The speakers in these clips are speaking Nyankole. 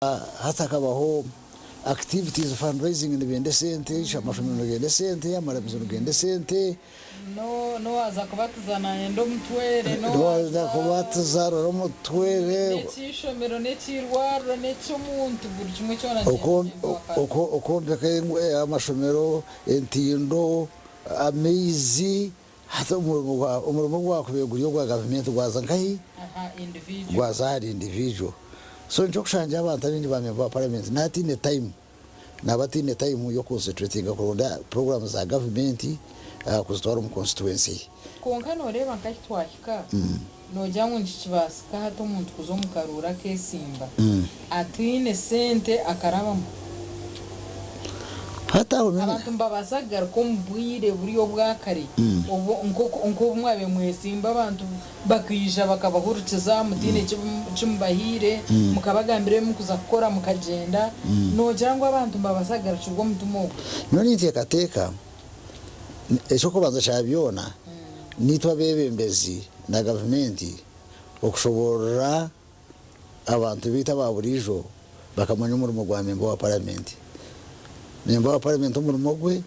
Hatakabaho activities, fundraising nibenda esente, amashomero nigenda esente, amaramizo nigenda esente. N'owaaza kubatiza naayenda omutwere, N'owaaza kubatiza rora omutwere. N'eky'eishomero, n'eky'eirwariro, n'eky'omuntu, buri kimwe kyona nikyenda esente. Okwombeka amashomero, entindo, amaizi, hati omurimo ogwakubaire guri ogwa gavumenti gwaza nkahi? Gwaza ahari individual. So nikyo orikushanga abantu abaingi ba member wa parliament naaba ataine time, naaba ataine time y'oku concentratinga kuronda program za gavumenti kuzitwara omu constituency ye. Kwonka nooreeba nk'ahi twahika, noogira ngu nikikibaasika hati omuntu kuza omu karuuru akeesimba ataine sente akarabamu? Hati aho nyine. Abantu nibabaasa kugaruka omu bwire buri obwa kare obu nk'obu mwabaire mwesimba abantu bakaija bakabahurikiza mutaine ki mubahaire, mukabagambira ebi murikuza kukora mukagyenda, noogira ngu abantu nibabaasa kugarukirwa omutima ogwo? Nyowe ninteekateeka eky'okubanza kya byona naitwe abeebembezi na gavumenti okushoboorora abantu baitu aba buriijo bakamanya omurimo gwa memba wa paramenti. Memba wa paramenti omurimo gwe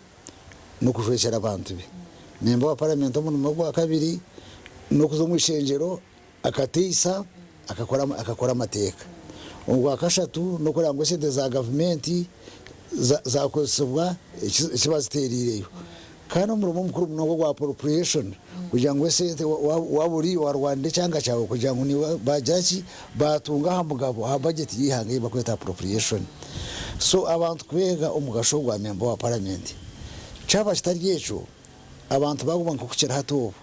n'okujwekyera abantu be. Memba wa paramenti omurimo gwa kabiri n'okuza omu ishengyero akateisa akakora amateeka. Ogwa kashatu n'okureeba ngu esente za gavumenti zakozesibwa eki bazitereireyo. Kandi omurimo omukuru munonga ogwa appropriation kugira ngu esente waaba ori warwanira ekyanga kyawe kugira ngu niiwe bagira ki batunga aha mugabo aha budget y'eihanga ei barikweta appropriation. So abantu kwega omugasho gwa member wa parliament. Kyaba kitari ekyo abantu baguma nk'oku kiri hati obu,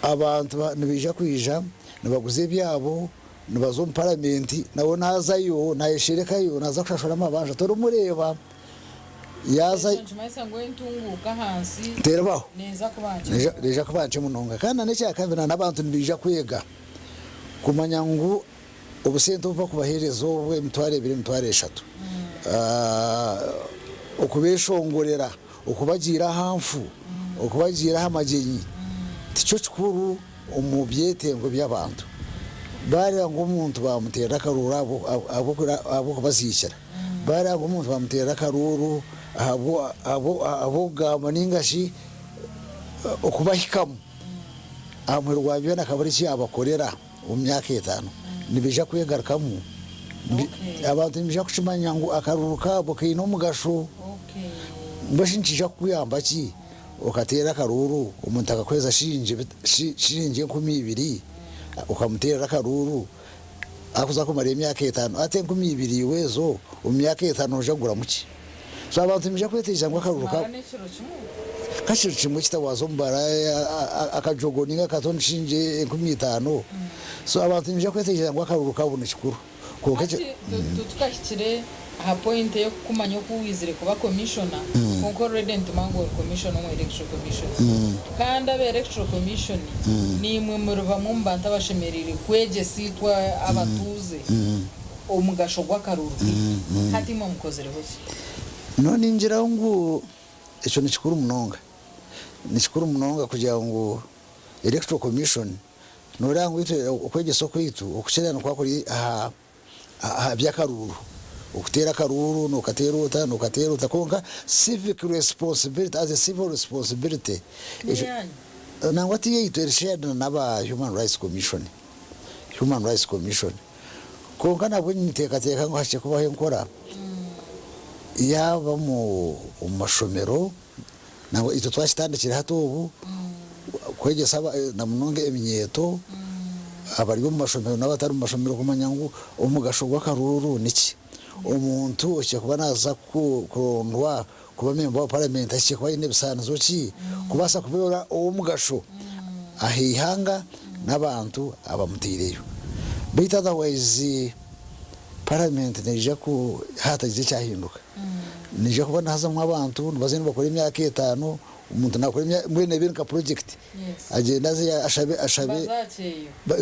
abantu nibaija kwija nibaguza ebyabo nibaza omu paramenti nawe naazayo naayesherekayo naaza kushashura amabanja torimureeba yaaza. Ekyo nikimanyisa ngu entunguuka ahansi Teribaho. neeza kuba nkye munonga. Neija kuba nkye munonga. Kandi n'ekyakabiri n'abantu nibaija kwega kumanya ngu obusente obu barikubaheereza obu emitwaro ebiri emitwaro eshatu okubeeshongorera, okubagiira aha nfu, okubagiira aha magyenyi tikyo kikuru omu byetengo by'abantu. Baareeba ngu omuntu baamuteerera akaruuru ahabw'okubaziikira, baareeba ngu omuntu baamuteerera akaruuru ahabw'okugamba nainga shi okubahikamu, aha muheru gwa byona akabura eki yaabakorera. Omu myaka etaano nibaija kwegarukamu. Abantu nibaija kukimanya ngu akaruuru kaabo kaine omugasho. Mbwenu shi nikiija kukuyamba ki okateera akaruuru omuntu akakuheereza shiringi 2000 okamuteerera akaruuru akuza kumara emyaka etaano? Hati 2000 iwe ezo omu myaka etaano noija kuguramu ki? So abantu nibaija kwetegyereza ngu akaruuru kaabo kakiro kimwe kitawaaza omu bara akajogo ninga akatoni shiringi 5000. So abantu nibaija kwetegyereza ngu akaruuru kaabo ni kikuru. Kwonka ekyo. Hati titukahikire aha point ey'okukumanya oku waizire kuba commissioner, kwonka already nitumanya ngu ori commissioner omu Electoral Commission. Kandi aba Electoral Commission niimwe muri bamwe omu bantu abashemereire kwegyesa itwe abatuuze omugasho gw'akaruuru kaitu. Hati imwe mukozireho ki? Nyowe ningira ngu ekyo ni kikuru munonga. Ni kikuru munonga kugira ngu Electoral Commission nooreeba ngu itwe okwegyesa okwaitu okukira nikuba kuri aha aha by'akaruuru. Okuteera akaruuru nookateera ota, nookateera ota kwonka civic responsibility as a civil responsibility ekyo N'eyaanyu? nangwa ti yaitu eri shared n'aba Human Rights Commission, Human Rights Commission. Kwonka nabwo ninteekateeka ngu hahikire kubaho enkora yaaba omu mashomero, nangwa itwe twakitandikire hati obu kwegyesa na munonga eminyeeto abari omu mashomero n'abatari mu mashomero kumanya ngu omugasho gw'akaruuru niki. Omuntu ohikire kuba naaza kurondwa kuba memba wa paramenti ahikire kuba aine ebisaanizo ki kubaasa kubeera ow'omugasho aha ihanga n'abantu abamutaireyo. Beitu otherwise paramenti neija ku haatagira ekyahinduka neija kuba nihazamu abantu nibaza nibakora emyaka etaano, omuntu naakora emyaka mbwenu ebe nka purojekiti agyende aze ashabe ashabe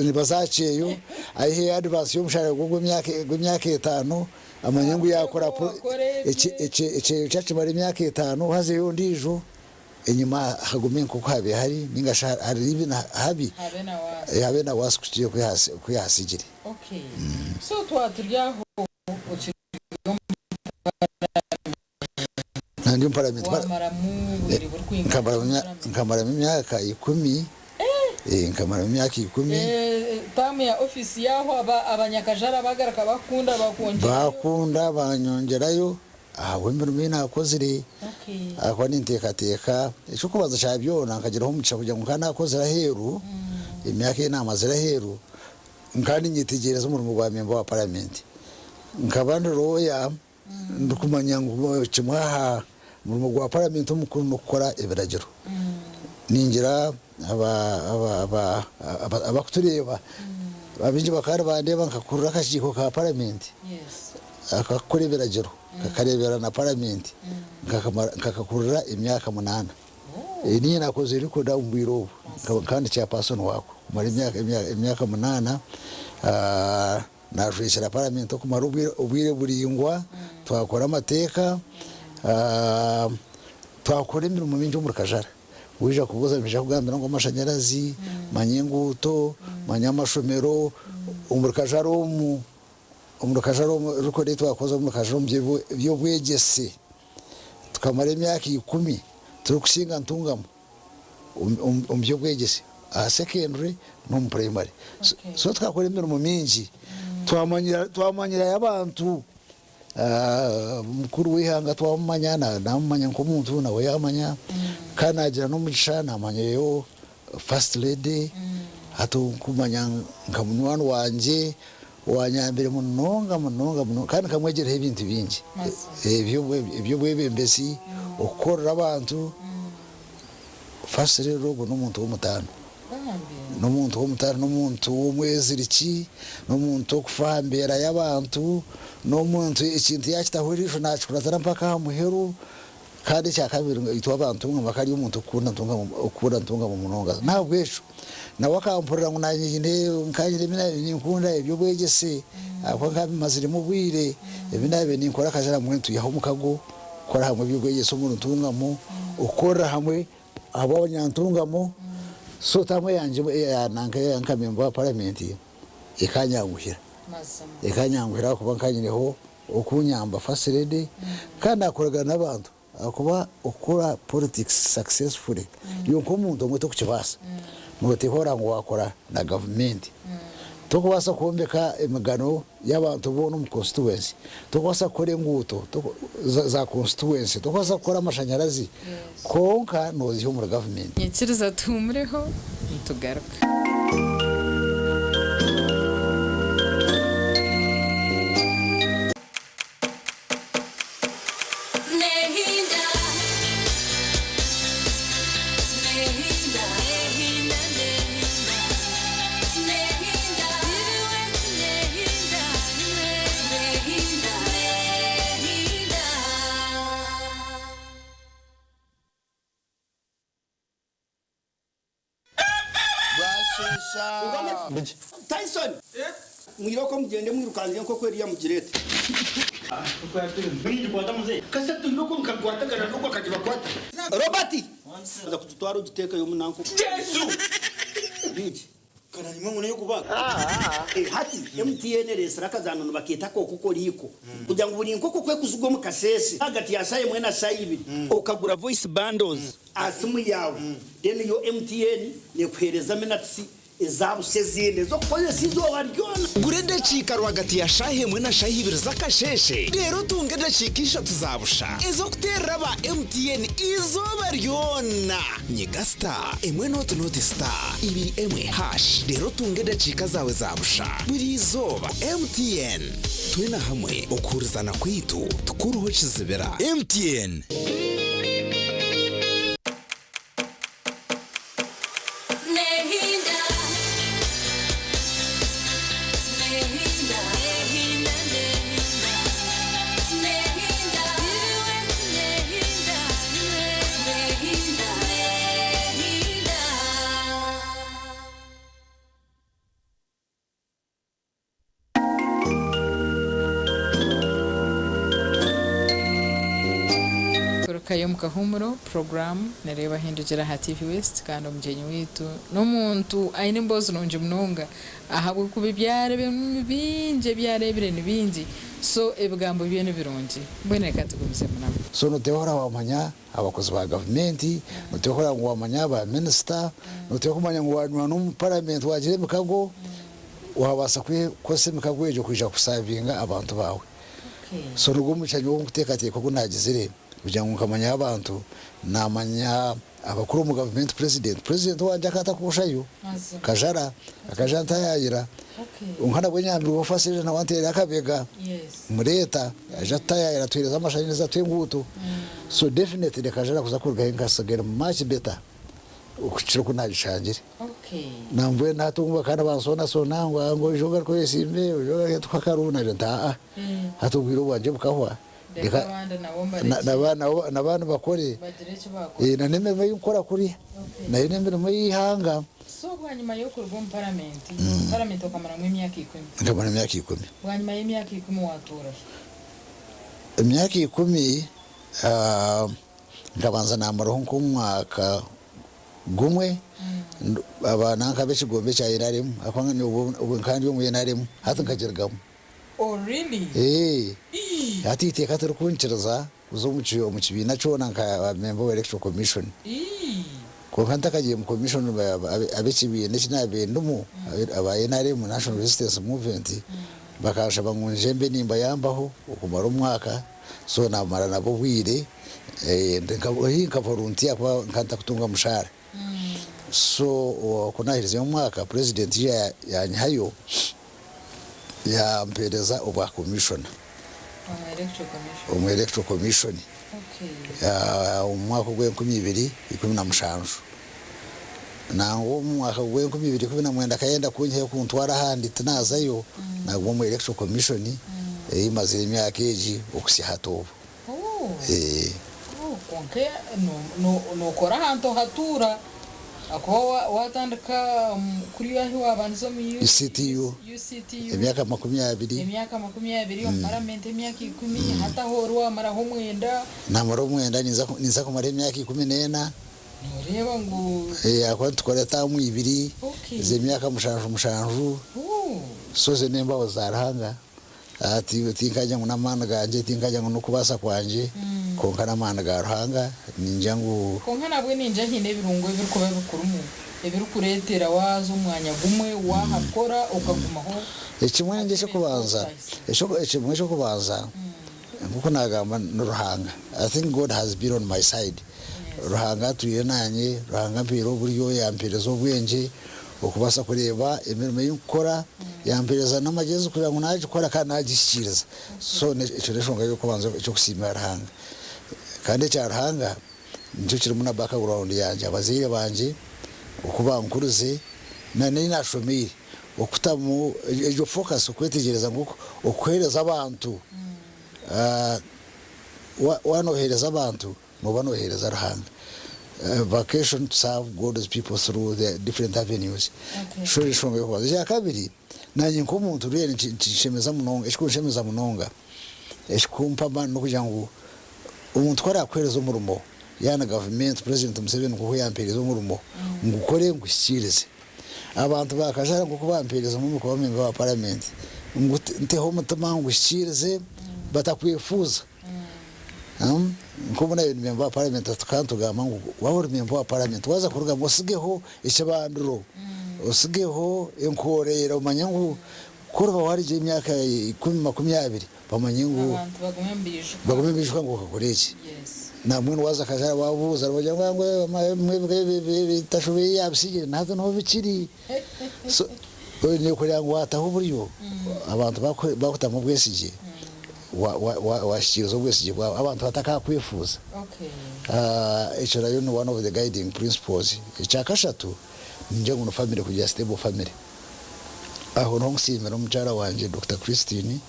nibaza aha kyeyo ayiheyo adivansi y'omushara gwe gw'emyaka etaano. Amanye ngu yaakora ekyeyo kye akimara emyaka etaano hazeyo ondiijo enyima hagume nk'oku haabaire hari nainga shi hari even habi habe na worse kukira oku yaahasigire. Okay. So twaba turi aho okiri Nandi omu paramenti. Wamaramu obwire burikwingana Nkamaramu ki omu paramenti? Nkamaramu emyaka ikumi. Nkamaramu emyaka ikumi. Taamu ya ofiisi yaahwa abanyakajara bagaruka bakukunda bakwongyerayo? Bakunda banyongyerayo ahabw'emirimo ei naakozire. Ahakuba ninteekateeka eky'okubanza kya byona nkagiraho omugisha kugira ngu nkaba naakozire aheeru, emyaka ei naamazire aheeru nkaba niinyetegyereza omurimo gwa memba wa paramenti. Nkaba ndi looya ndikumanya ngu kimwe aha murimo gwa paramenti omukuru n'okukora ebiragiro. Ningira abakutureeba abaingi bakaba nibandeeba nkakurira akakiiko ka paramenti akakukora ebiragiro kakareeberera na paramenti nkakakurira emyaka munaana. Niinye naakozire record omu bwire obu nkaba ndi chairperson waako kumara emyaka munaana. Naajwekyera Paramenti okumara obwire buraingwa, twakora amateeka, twakora emirimo mingi omuri Kajara. Waija kubuuza nibaija kukugambira ngu amashanyarazi, manya enguuto, manya amashomero, omuri Kajara omu, omuri Kajara omu record ei twakoze omuri Kajara omu by'obwegyese, tukamara emyaka ikumi turikusinga Ntungamo. omu by'obwegyese aha secondary n'omu primary. So tukakora emirimo mingi twamanyirayo abantu. Mukuru w'eihanga twamumanya, namumanya nk'omuntu nawe yamanya kandi nagira n'omugisha namanyayo first lady hati nkumanya nka munywani wangye owanyambire munonga munonga munonga kandi nkamwegyeraho ebintu bingi eby'obwebembezi, okukorera abantu. First lady ogwo n'omuntu w'omutaano. N'omuntu w'omutaano, n'omuntu w'omweziriki, n'omuntu orikufa aha mbeera y'abantu, n'omuntu ekintu yaakitaho eriisho naakikuratira mpaka aha muheru. Kandi ekya kabiri itwe abantu nka ari omuntu orikukunda orikukunda ntungamo munonga. N'ahabw'ekyo nawe akampurira ngu naanye nyine nkaba nyine ebi naabaire ninkunda eby'obwegyese ahabw'okuba nkaba mbimaziremu obwire, ebi naabaire ninkora akajara mbwenu twihaho omukago. Kukora hamwe eby'obwegyese omu ntungamo, okukorera hamwe ahabw'abanyantungamo, so taamu eyangye eya nanka eya nka memba wa paramenti ekanyanguhira. Ekanyanguhira ahakuba nka nyineho okunyamba first lady kandi nakoragana n'abantu ahakuba okukora politics successfully iwe nk'omuntu omwe tokukibaasa. Noteekwa kureba ngu wakora na gavumenti. Tokubaasa kwombeka emigano y'abantu boona omu constituency, tokubaasa kukora enguuto za constituency, tokubaasa kukora amashanyarazi kwonka noziiha omuri gavumenti. Nyikiriza tuhumureho nitugaruka. Tyson! Mwirooko mugyende mwirukanzye enkoko eriya mugireete. Robert! Oza kugitwara ogiteekeyo omu nanka. Hati MTN ereetsire akazaano nibakeeta ak'okukoriiko kugira ngu buri nkoko ku ekuzigwa omu kasheeshe ahagati ya shaaha emwe na shaaha ibiri, okagura voice bundles aha simu yaawe then yo MTN nekuheereza minutes eza busha ezindi ez'okukozesa eizooba ryona. Gura edakiika rwagati ya shaaha emwe na shaaha ibiri z'akasheeshe reero otunge edakiika ishatu za busha ez'okuteerera aba MTN eizooba ryona. Nyiga star emwe nooti nooti star ibiri emwe hash reero otunge edakiika zaawe za busha buri izooba. MTN, twena hamwe okuhurizana kwaitu tikuriho kizibira. MTN. Twagarukayo omu kahuumuro, puroguraamu Nereeba Hindukira aha TV West kandi omugyenyi waitu n'omuntu aine emboozi nungi munonga ahabw'okuba ebi areebiremu ni bingi, ebi areebire ni bingi so ebigambo bye ni birungi. Mbwenu reka tugumizemu nabo. So noteehora wamanya abakozi ba gavumenti, noteehora ngu wamanya ba minisita, noteekwa kumanya ngu wanywana omu paramenti wagira emikago, wabaasa kukozesa emikago egyo kwija kusavinga abantu baawe. So nigwo omugisha nyowe nkuteekateeka ogu naagizire kugira ngu nkamanyaho abantu, naamanya abakuru omu gavumenti purezidenti. Purezidenti owangye akaba atakuhushayo, Kajara, akaija antaayaayira. Kwonka nabwo nyambirweho Fasirira nawe anteerire akabega, mureeta aija atutaayaayira atuheereza amashanyarazi atuha enguuto. So definitely Kajara kuza kurugaho enka eri much better okukira oku naagishangire. Nambwenu hati obu bakaba nibansoonasoona ngu ngu oije ogaruke oyesimbe, oije ogaruke tukuhe akaruru, nagira nti aa, hati obwire obwangye bukahwa, Reka reka abandi nabo mbarekye n'abandi bakore. Bagire eki baakora. Na n'emirimo ei nkukora kuriya nayo n'emirimo ey'eihanga. So bwanyima y'okuruga omu paramenti, paramenti okamaramu emyaka ikumi? Nkamara emyaka ikumi. Bwanyima y'emyaka ikumi waatuura hi? Emyaka ikumi nkabanza naamaraho nk'omwaka gumwe aba nanka ab'ekigombe ekya NRM ahabw'okuba nyowe obwo nkaba ndi omu NRM hati nkagirugamu. Oh really? Eeh Ii. Hati eiteeka tirikunyikiriza kuza omu ki omu kibiina kyona nka member wa electoral commission. Ii. Kwonka ntakagiire mu commission ab'ekibiina eki naabaire ndimu aba NRM, National Resistance Movement, bakanshaba ngu ngye mbe nimbayambaho okumara omwaka so naamara nabo obwire haihi nka volunteer kuba nkaba ntakutunga mushaara. So ku naaherizeyo omwaka, purezidenti yaanyihayo yampeereza obwa commissioner omu Electoral Commission omu mwaka ogw'enkumi ibiri ikumi na mushanju. Nangwa omu mwaka gw'enkumi ibiri ikumi na mwenda akayenda kunyihayo kuntwara ahandi tinazayo, naguma omu Electoral Commission ei mazire emyaka egi okuhitsya hati obu. Kwonka nokora ahantu ohatuura ahakuba watandika kuriya ahu wabandize omu UCTU emyaka 20. Emyaka 20 omu paramenti emyaka 10 hati ahu ori wamaraho omwenda. Namara omwenda ninza kumara emyaka 14. Noreeba ngu. Ahakuba nitukora taamu ibiri ez'emyaka mushanju mushanju so ezo n'embabazi za Ruhanga. Tinkagira ngu n'amaani gangye, tinkagira ngu n'okubaasa kwangye, kwonka n'amaani ga Ruhanga, ningira ngu. Kwonka nabwe ningira haine ebirungo ebirikuba bikurimu ebirikureetera waaza omu mwanya gumwe waahakora okagumaho. Ekimwe ningye eky'okubanza, ekimwe eky'okubanza nk'oku naagamba ni Ruhanga. I think God has been on my side. Ruhanga atwire naanye, Ruhanga ampaire oburyo, yampeereza obwengye okubaasa kureeba emirimo ei nkukora, yampeereza n'amagyezi kureeba ngu naagikora kandi naagihikiiriza. So ekyo n'enshonga y'okubanza eky'okusiimira Ruhanga. Kandi ekya Ruhanga nikyo kirimu na background yangye, abazaire bangye oku bankurize na n'ei naashomeire, okutamu egyo focus okwetegyereza ngu okuheereza abantu, waaba nooheereza abantu, Nooba nooheereza Ruhanga. Vocation to serve God's people through the different avenues. So enshonga y'okubanza. Ekya kabiri, naanye nk'omuntu really nikinshemeza munonga, ekikunshemeza munonga, ekikumpa amaani n'okugira ngu omuntu ku araakuheereza omurimo, yaaba ni gavumenti, President Museveni nk'oku yampeerize omurimo, ngukore nguhikiirize. Abantu ba Kajara nk'oku bampeerize omurimo kuba memba wa paramenti, ngu nteho omutima nguhikiirize batakwefuuza. Nk'obu naabaire ndi memba wa paramenti tukaba nitugamba ngu waaba ori memba wa paramenti waaza kurugamu osigeho ekibandiro, osigeho enkoorera omanye ngu ku oriba waarugire emyaka ikumi 20 bamanye ngu Abantu bagume nibaijuka. Bagume nibaijuka ngu okakora eki. Nambwenu waaza Kajara waabuuza nibagira ngu ebi yaabisigire na hati niho bikiri. So oine kureeba ngu waataho oburyo abantu baakutamu obwesigye. Wahikiiriza obwesigye bwabo abantu batakakwefuuza. Ekyo nayo ni one of the guiding principles. Ekya kashatu ningira ngu ni family kugira stable family. Aho niho nkusiimira omukyara wangye Dokita Christine,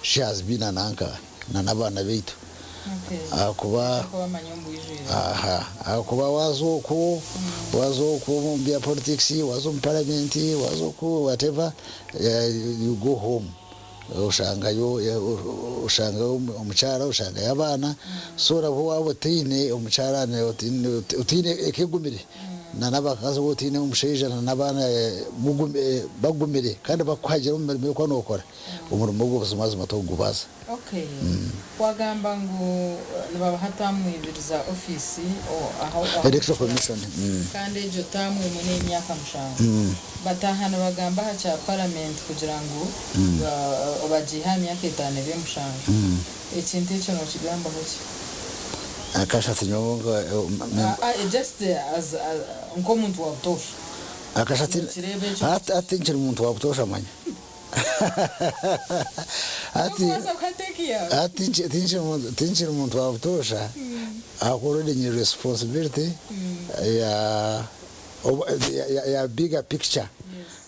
she has been an anchor na n'abaana baitu. Ahakuba ahakuba waaza okwo, waaza okwo omu bya politics, waaza omu parliament, waaza okwo whatever, you go home. Oshangayo oshangayo omukyara oshangayo abaana so nabwo waaba otaine omukyara otaine eka egumire na n'abakazi waaba otaine omushaija na n'abaana bagumire kandi bakukuhagira omu mirimo ei orikuba nookora, omurimo ogwo buzimazima torikugubaasa. Okay. Wagamba ngu nibabaha taamu ibiri za ofiisi ahu Electoral Commission. Kandi egyo taamu emwe n'ey'emyaka mushanju. Bataaha nibagamba aha kya paramenti kugira ngu bagiihe aha myaka etaano ebe mushanju. Ekintu ekyo nookigambaho ki? Akashati nyowe Just as nk'omuntu wa butoosha. Akashati Nookireeba ekyo? Hati tinkiri muntu wa butoosha manya. Hati Tokubaasa kuha take yaawe. Hati tinkiri muntu wa butoosha ahakuba already nyine responsibility ya ya bigger picture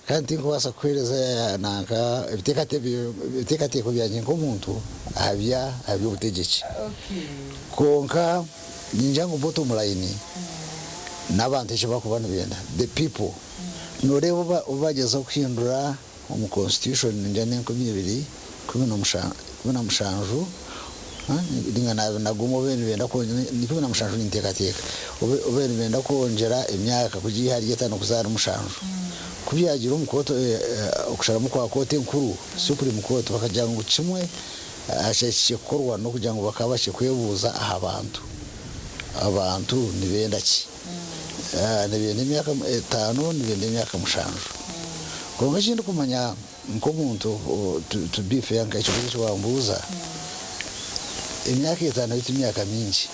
kandi tinkubaasa kuheereza nanka ebiteekateeko byangye nk'omuntu aha by'obutegyeki. Kwonka ningira ngu bottom line n'abantu eki barikuba nibenda, the people. Nooreeba obu bagyezaho kuhindura omu constitution ningira n'enkumi ibiri 17 ninga nagumwe obu nibenda ni 17 ninteekateeka obu nibenda kwongyera emyaka kugiiha ahari etaano kuza ahari mushanju. Ku byagiire omu kooti okusharamu kwa kooti enkuru, Supreme Court, bakagira ngu kimwe aha kyahikire kukorwa n'okugira ngu bakaba bakye kwebuuza aha bantu. Abantu nibenda ki? Nibenda emyaka etaano, nibenda emyaka mushanju. Kwonka eki ndikumanya Nk'omuntu, to be fair, nk'ekibuuzo eki wambuuza, emyaka etaano yo ti myaka mingi.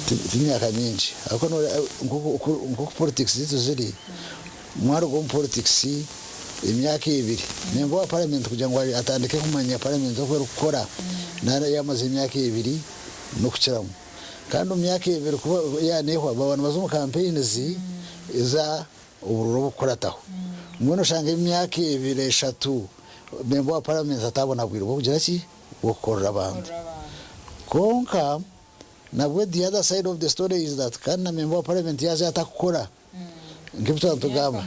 Ti myaka mingi. Ahabw'okuba noreeba nk'oku politics zaitu ziri, mwaruga omu politics emyaka ebiri, member wa parliament kugira ngu atandike kumanya parliament oku erikukora, naaba yamazire emyaka ebiri n'okukiramu. Kandi omu myaka ebiri kuba yaaba nehwa, baba nibaza omu campaigns eza Obururu obukukurataho. Mbwenu oshanga emyaka ebiri eshatu memba wa paramenti ataabona bwire bw'okugira ki? Bw'okukorera abantu. Kwonka nabwe the other side of the story is that kandi na memba wa paramenti yaaza atakukora nk'ebi twaba nitugamba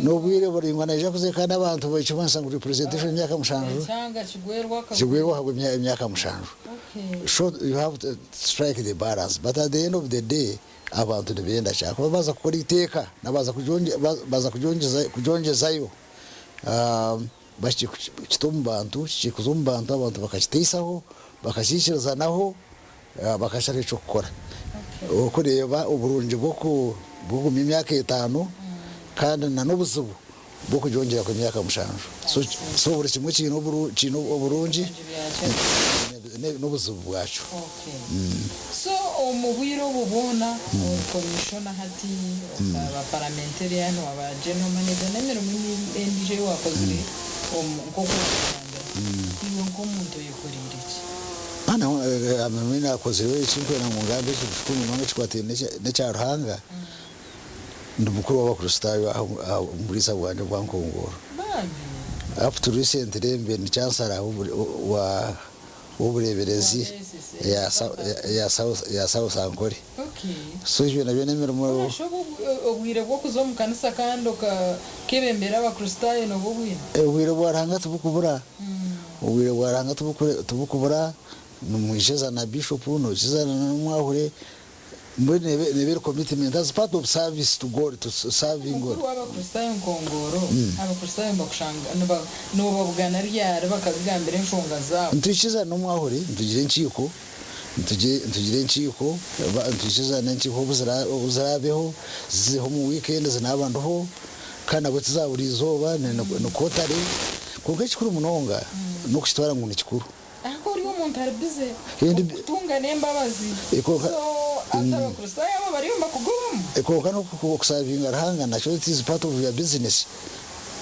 n'obwire buraingwa naija kuza kandi abantu ekimanyisa ngu representation emyaka mushanju kigwerwe akagwa emyaka mushanju. So you have to strike the balance but at the end of the day Abantu nibenda ki? Ahakuba baaza kukora eiteeka na baaza baaza kugyongyezayo bakita omu bantu, kikuza omu bantu abantu bakakiteisaho, bakakiikirizanaho, bakasharaho eky'okukora. Okureeba oburungi bw'okugumya emyaka etaano kandi na n'obuzibu bw'okugyongyera kw'emyaka mushanju. So buri kimwe kiine oburungi n'obuzibu bwakyo. So omu bwire obwo bwona ori commissioner hati, okaba parliamentarian, waba general manager n'emirimo endiijo ei wakozire nk'oku wakugambira, iwe nk'omuntu oyekoreire ki? Emirimo ei naakozire eki ndikwenda ngu ngambe ekintu kikuru munonga ekikwataine n'ekya Ruhanga, Ndi mukuru w'Abakristaayo aha omu buriisa bwangye obwa Nkongoro. Up to recently mbe ndi chancellor w'obureeberezi ya South Ankole. So ebyo nabyo n'emirimo. Obwire bw'okuza omu kanisa kandi okebembera Abakristaayo nobwo obwine? Obwire bwa Ruhanga tibukubura. Obwire bwa Ruhanga tibukubura. Nimwikiriza na Bishop, noikiriza n'omwahure. Mbwenu neeba eri commitment as part of service to God, to serving God. Mukuru w'Abakristaayo Nkongoro, Abakristaayo nibakushanga, noobabugana ryari bakakugambira enshonga zaabo? Nitwikiriza n'omwahuri, nitugira enkiiko, nitugira enkiiko, nitwikiriza n'enkiiko obu ziraabeho, zizeho omu weekend naaba ndiho, kandi nabwo tiza buri izooba, ni quarterly, kwonka ekikuru munonga n'okukitwara ngu ni kikuru. Ahakuba ori omuntu ari busy okukutunga n'embabazi so ati abakristaayo abo bariyo nibakugobamu. Kwonka n'okusavinga Ruhanga nakyo it is part of your business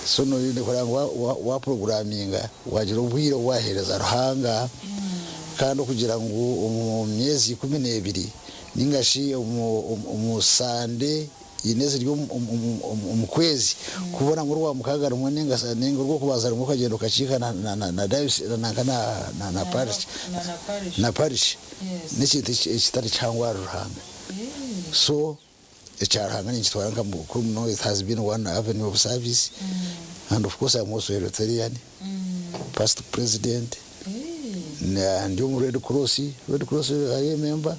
so noine kureba ngu wa programinga wagira obwire obu wahereza Ruhanga kandi okugira ngu omu myezi 12 ninga shi omu sande Haine eziri omu kwezi kubona ngu orwamukaaga rumwe ninga orwokubanza rumwe okagyenda okakiika na parish n'ekintu ekitari kihango ahari Ruhanga. So ekya Ruhanga ninkitwara nka mukuru munonga it has been one avenue of service. And of course I'm also a Rotarian, past president, ndi omu Red Cross, Red Cross are you a member?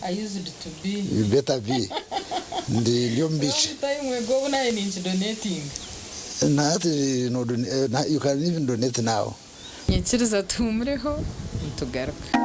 I used to be. You better be. Ndi ndi omu beach. Long time ago obu naabaire ninkidonetinga. Na hati no you can even donate now. Nyikiriza tuhumureho nitugaruka.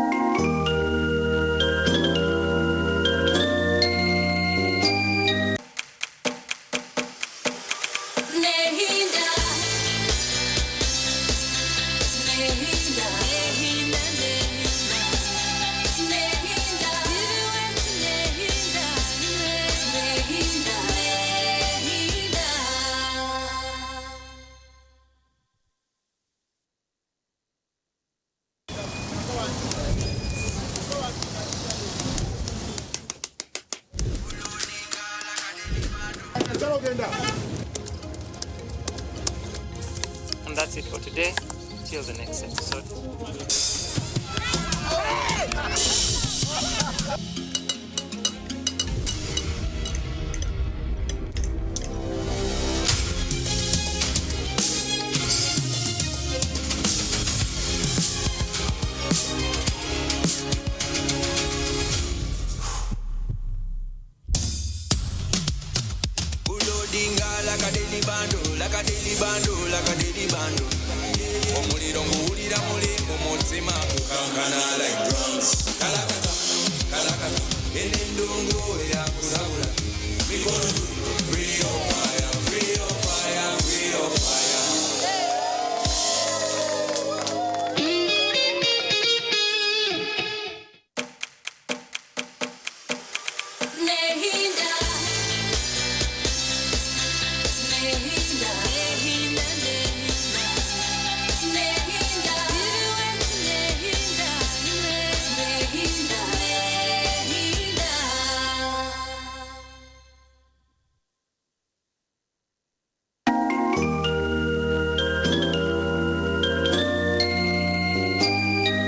And that's it for today. Till the next episode.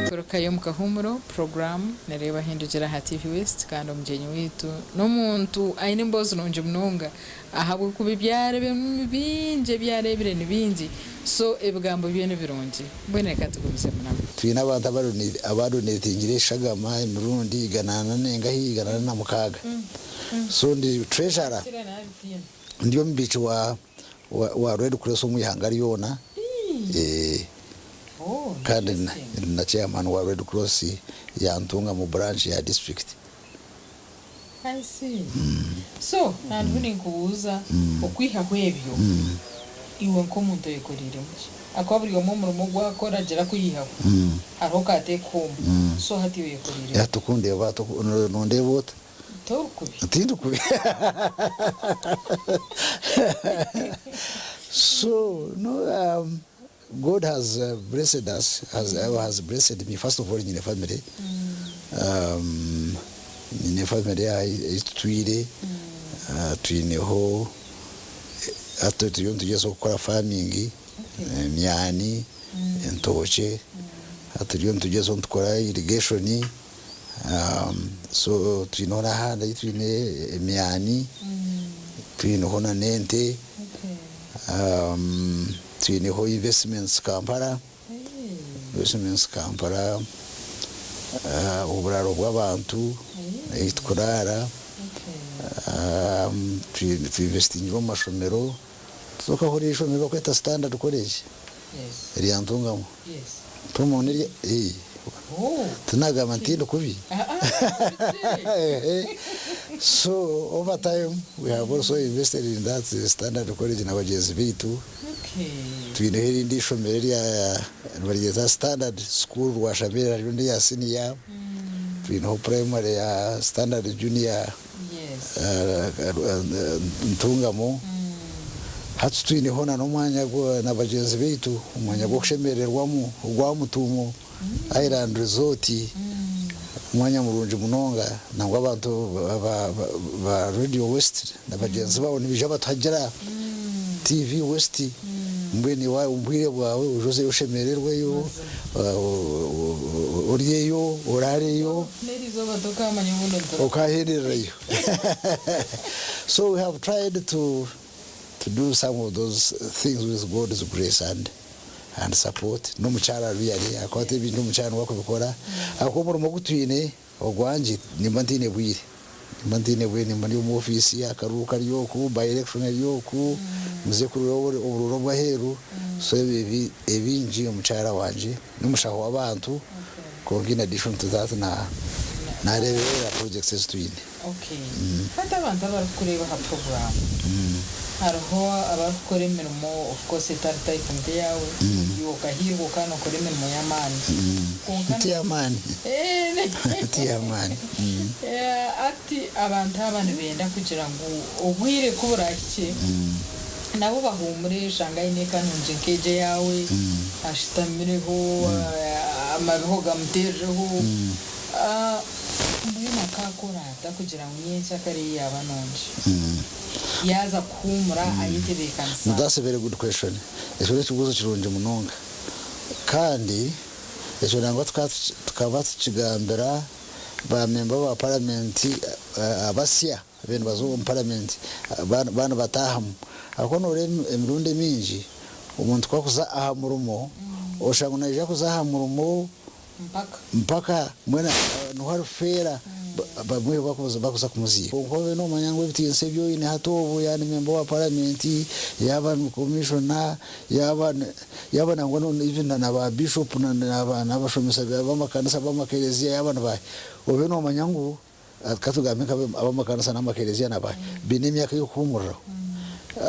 Tugarukayo omu Kahuumuro puroguraamu nereeba hindukira aha TV West kandi omugyenyi waitu n'omuntu aine emboozi nungi munonga ahabw'okuba ebi areebiremu ni bingi ebi areebire ni bingi so ebigambo bye ni birungi mbwenu reka tugumizemu nabwo. Twine abantu abadonetingire eshagama emirundi igana n'engahi igana na mukaaga so ndi treasurer ndi omubiiki wa wa Red Cross omu ihanga ryona kandi ndi na chairman wa Red Cross ya Ntungamo branch ya district. I see. So nandiho ninkubuuza okwihaho ebyo iwe nk'omuntu oyekoreiremu ki? Ahakuba buri omwe omurimo ogu akora agira kuyihaho hariho ka take home so hati iwe oyekoreiremu ki? Hati okundeeba nondeeba ota? Torikubi. Tindikubi. So no um, God has uh, blessed us, has, uh, has blessed me. First of all, nyine family. Um, nyine family ei tutwire, uh, twineho hati turiyo nitugyezaho kukora farming, emyani, entookye, hati turiyo nitugyezaho nitukora irrigation. So twineho n'ahandi ahu twine emyani, twineho na n'ente, twineho investments Kampala, investments Kampala, oburaaro bw'abantu ahu tukuraara, twinvestingire omu mashomero, tokahurira eishomero barikweta Standard College erya Ntungamo? Tinagamba nti tindi kubi. So over time we have also invested in that standard college na bagyenzi baitu. Twineho erindi ishomero erya nibaryeta standard school Rwashamera naryo nerya senior. Twineho primary ya standard junior Ntungamo. Hati twineho na n'omwanya na bagyenzi baitu omwanya gw'okushemererwamu ogwa Mutuumo Island Resort, omwanya murungi munonga nangwa abantu ba Radio West na bagyenzi baabo nibaija batuhagira TV West mbwenu iwe omu bwire bwawe oije ozeyo oshemererweyo oryeyo oraareyo okahendererayo. So we have tried to. to do some of those things with God's grace and and support n'omukyara really ahakuba ebingi omukyara niwe akubikora ahakuba omurimo ogu twine ogwangye nimba ntaine bwire nimba ntaine bwire nimba ndi omu ofiisi akaruru kari oku by election eri oku muze kureeba obururu obw'aheeru so ebyo ebingi omukyara wangye n'omushaho w'abantu kwonka in addition to that na nareeberera projects ezi twine. Okay. Hati abantu abarikukureeba aha program hariho abarikukora emirimo of course etari type nk'eyaawe, iwe okahiirwa okaba nokora emirimo y'amaani kwonka Ti y'amaani. Ti y'amaani. Hati abantu aba nibenda kugira ngu obwire ku burahikye nabo bahuumure oshange aine eka nungi nk'egyo eyaawe ashutamireho amabiho gamuteerireho. Mbwenu akaakora ata kugira ngu nyenkyakare ye yaaba nungi? Yaaza kuhuumura ayetebeekanisa. That's a very good question. Ekyo n'ekibuuzo kirungi munonga. Kandi ekyo nangwa tukaba tukigambira ba memba ba paramenti abasya ababaire nibaza omu paramenti baaba nibataahamu. Ahakuba nooreeba emirundi emingi omuntu ku arikuza aha murimo oshanga ngu naija kuza aha murimo Mpaka. Mpaka mbwenu niho arifeera bamwe bakuza kumuziika. Kwonka obe nomanya ngu ebitiinisa ebi oine hati obu yaaba ni memba wa paramenti, yaaba ni komishona, yaaba yaaba nangwa even na ba bishopu n'abashomesa b'amakanisa b'amakereziya yaaba ni baahi, obe nomanya ngu katugambe nk'ab'amakanisa n'amakereziya na baahi baine emyaka ey'okuhuumuriraho.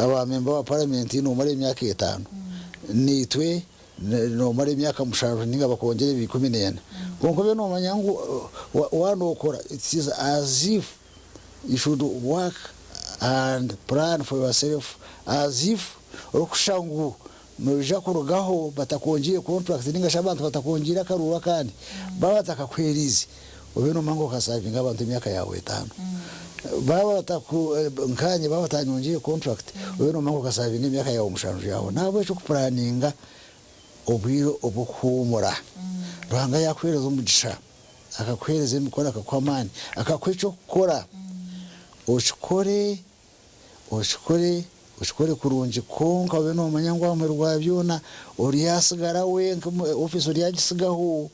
Aba memba ba paramenti nomara emyaka etaano, naitwe Noomara emyaka mushanju nainga bakwongyera ebiri 14. Kwonka obe noomanya ngu waaba nookora it is as if you should work and plan for yourself as if orikushusha ngu noija kurugaho batakwongyeire contract nainga shi abantu batakwongyeire akaruuru akandi. Baaba batakakuheereize obe noomanya ngu okasavinga abantu emyaka yaawe etaano. Baaba bataku nkaanye baaba batanyongyeire contract obe noomanya ngu okasavinga emyaka yaawe mushanju yaawe. N'ahabw'ekyo okupuraninga obwire obw'okuhuumura. Ruhanga yaakuheereza omugisha, akakuheereza emikono, akakuha amaani, akakuha eky'okukora, okikore. Okikore, okikore kurungi kwonka obe noomanya ngu aha muheru gwa byona oryasigara wenka, ofiisi oryagisigaho.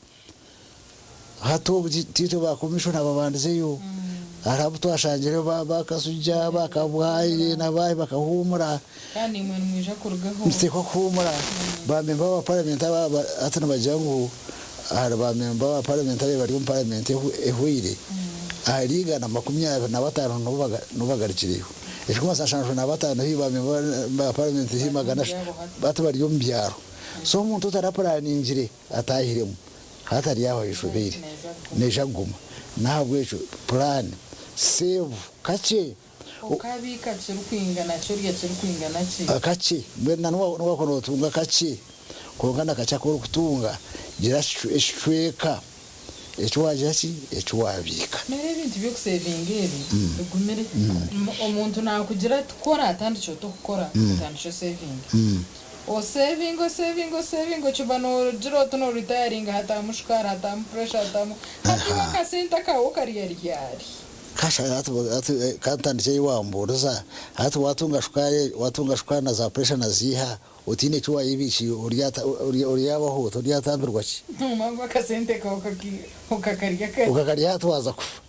Hati obu tiitwe ba komishona babandizeyo, hariho abu twashangireyo ba Kasujja, ba Kabwayi na baahi bakahuumura. Kandi naimwe nimwija kurugaho. Nituteekwa kuhuumura. Ba memba ba paramenti aba hati nibagira ngu ahari ba memba ba paramenti ababaire bari omu paramenti ehweire, ahari 125 nibo bagarukireyo. Ekirikumanyisa 75 haihi ba memba ba paramenti haihi 800 hati bari omu byaro. So omuntu otarapuraaningire ataahiremu hati ari aho ayeshobeire, naija kuguma. N'ahabw'ekyo puraani, save kakye. Okabiika kirikwingana ki orya kirikwingana ki? Kakye. Mbwenu na n'obu wakuba nootunga kakye, kwonka na kakye aku orikutunga, gira ekicweka eki waagira ki? Eki waabiika. Nooreeba ebintu by'okuseevinga ebi bigumire. Omuntu naakugira ati ku oraatandikye ota okukora, otandikye oseevinge. Oseevinga, oseevinga, oseevinga, okiba noogira oti nooritayaringa hataamu shukaari, hataamu puresha, hataamu. Hati iwe akasente akaawe okarya ryari? Kasha hati hati kantandikye ahi wambuuriza, hati watunga shukaari watunga shukaari na za pressure na ziiha otiine eki wayebiikiire oryata oryabaho ota oryatambirwa ki? Noomanya ngu akasente kawe okakarya kare. Okakarya hati waaza kufa.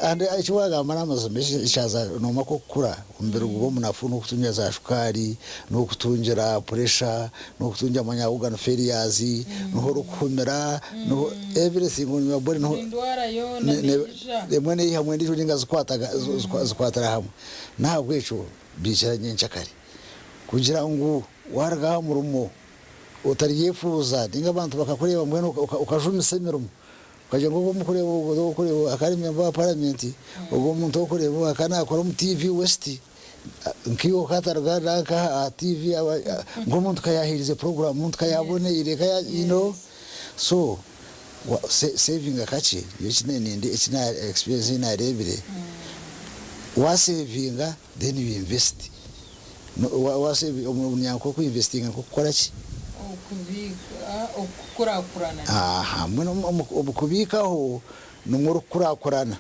And eki wagamba n'amazima ekyaza noomanya ku okukura omubiri guba omunafu n'okutungira za shukaari, n'okutungira pressure, n'okutungira manya organ failures, niho orikuhumira, niho everything on your body niho Buri ndwara yoona neija. Emwe neihamu endiijo ninga zikwatira hamwe. N'ahabw'ekyo biikira nyenkyakare kugira ngu waaruga aha murimo otaryefuuza ninga abantu bakakureeba mbwenu okajumisa emirimo. Okagira ngu ogwo omukureeba ogwo ow'okureeba akaba ari memba wa paramenti, ogwo omuntu ow'okureeba ogu akaba naakora omu TV West, nkaiwe okataruga nanka aha TV nk'omuntu ka yaaheerize puroguraamu, omuntu ka yaaboneire, ka ya you know, so seevinga kakye nyowe eki nende eki na experience ei naareebire, waaseevinga then you invest. Waaseevinga omu kuinvestinga nikwo kukora ki? Okubiika, okukurakurana. Aha, mbwenu omu kubiikaho nimwo orikukurakurana.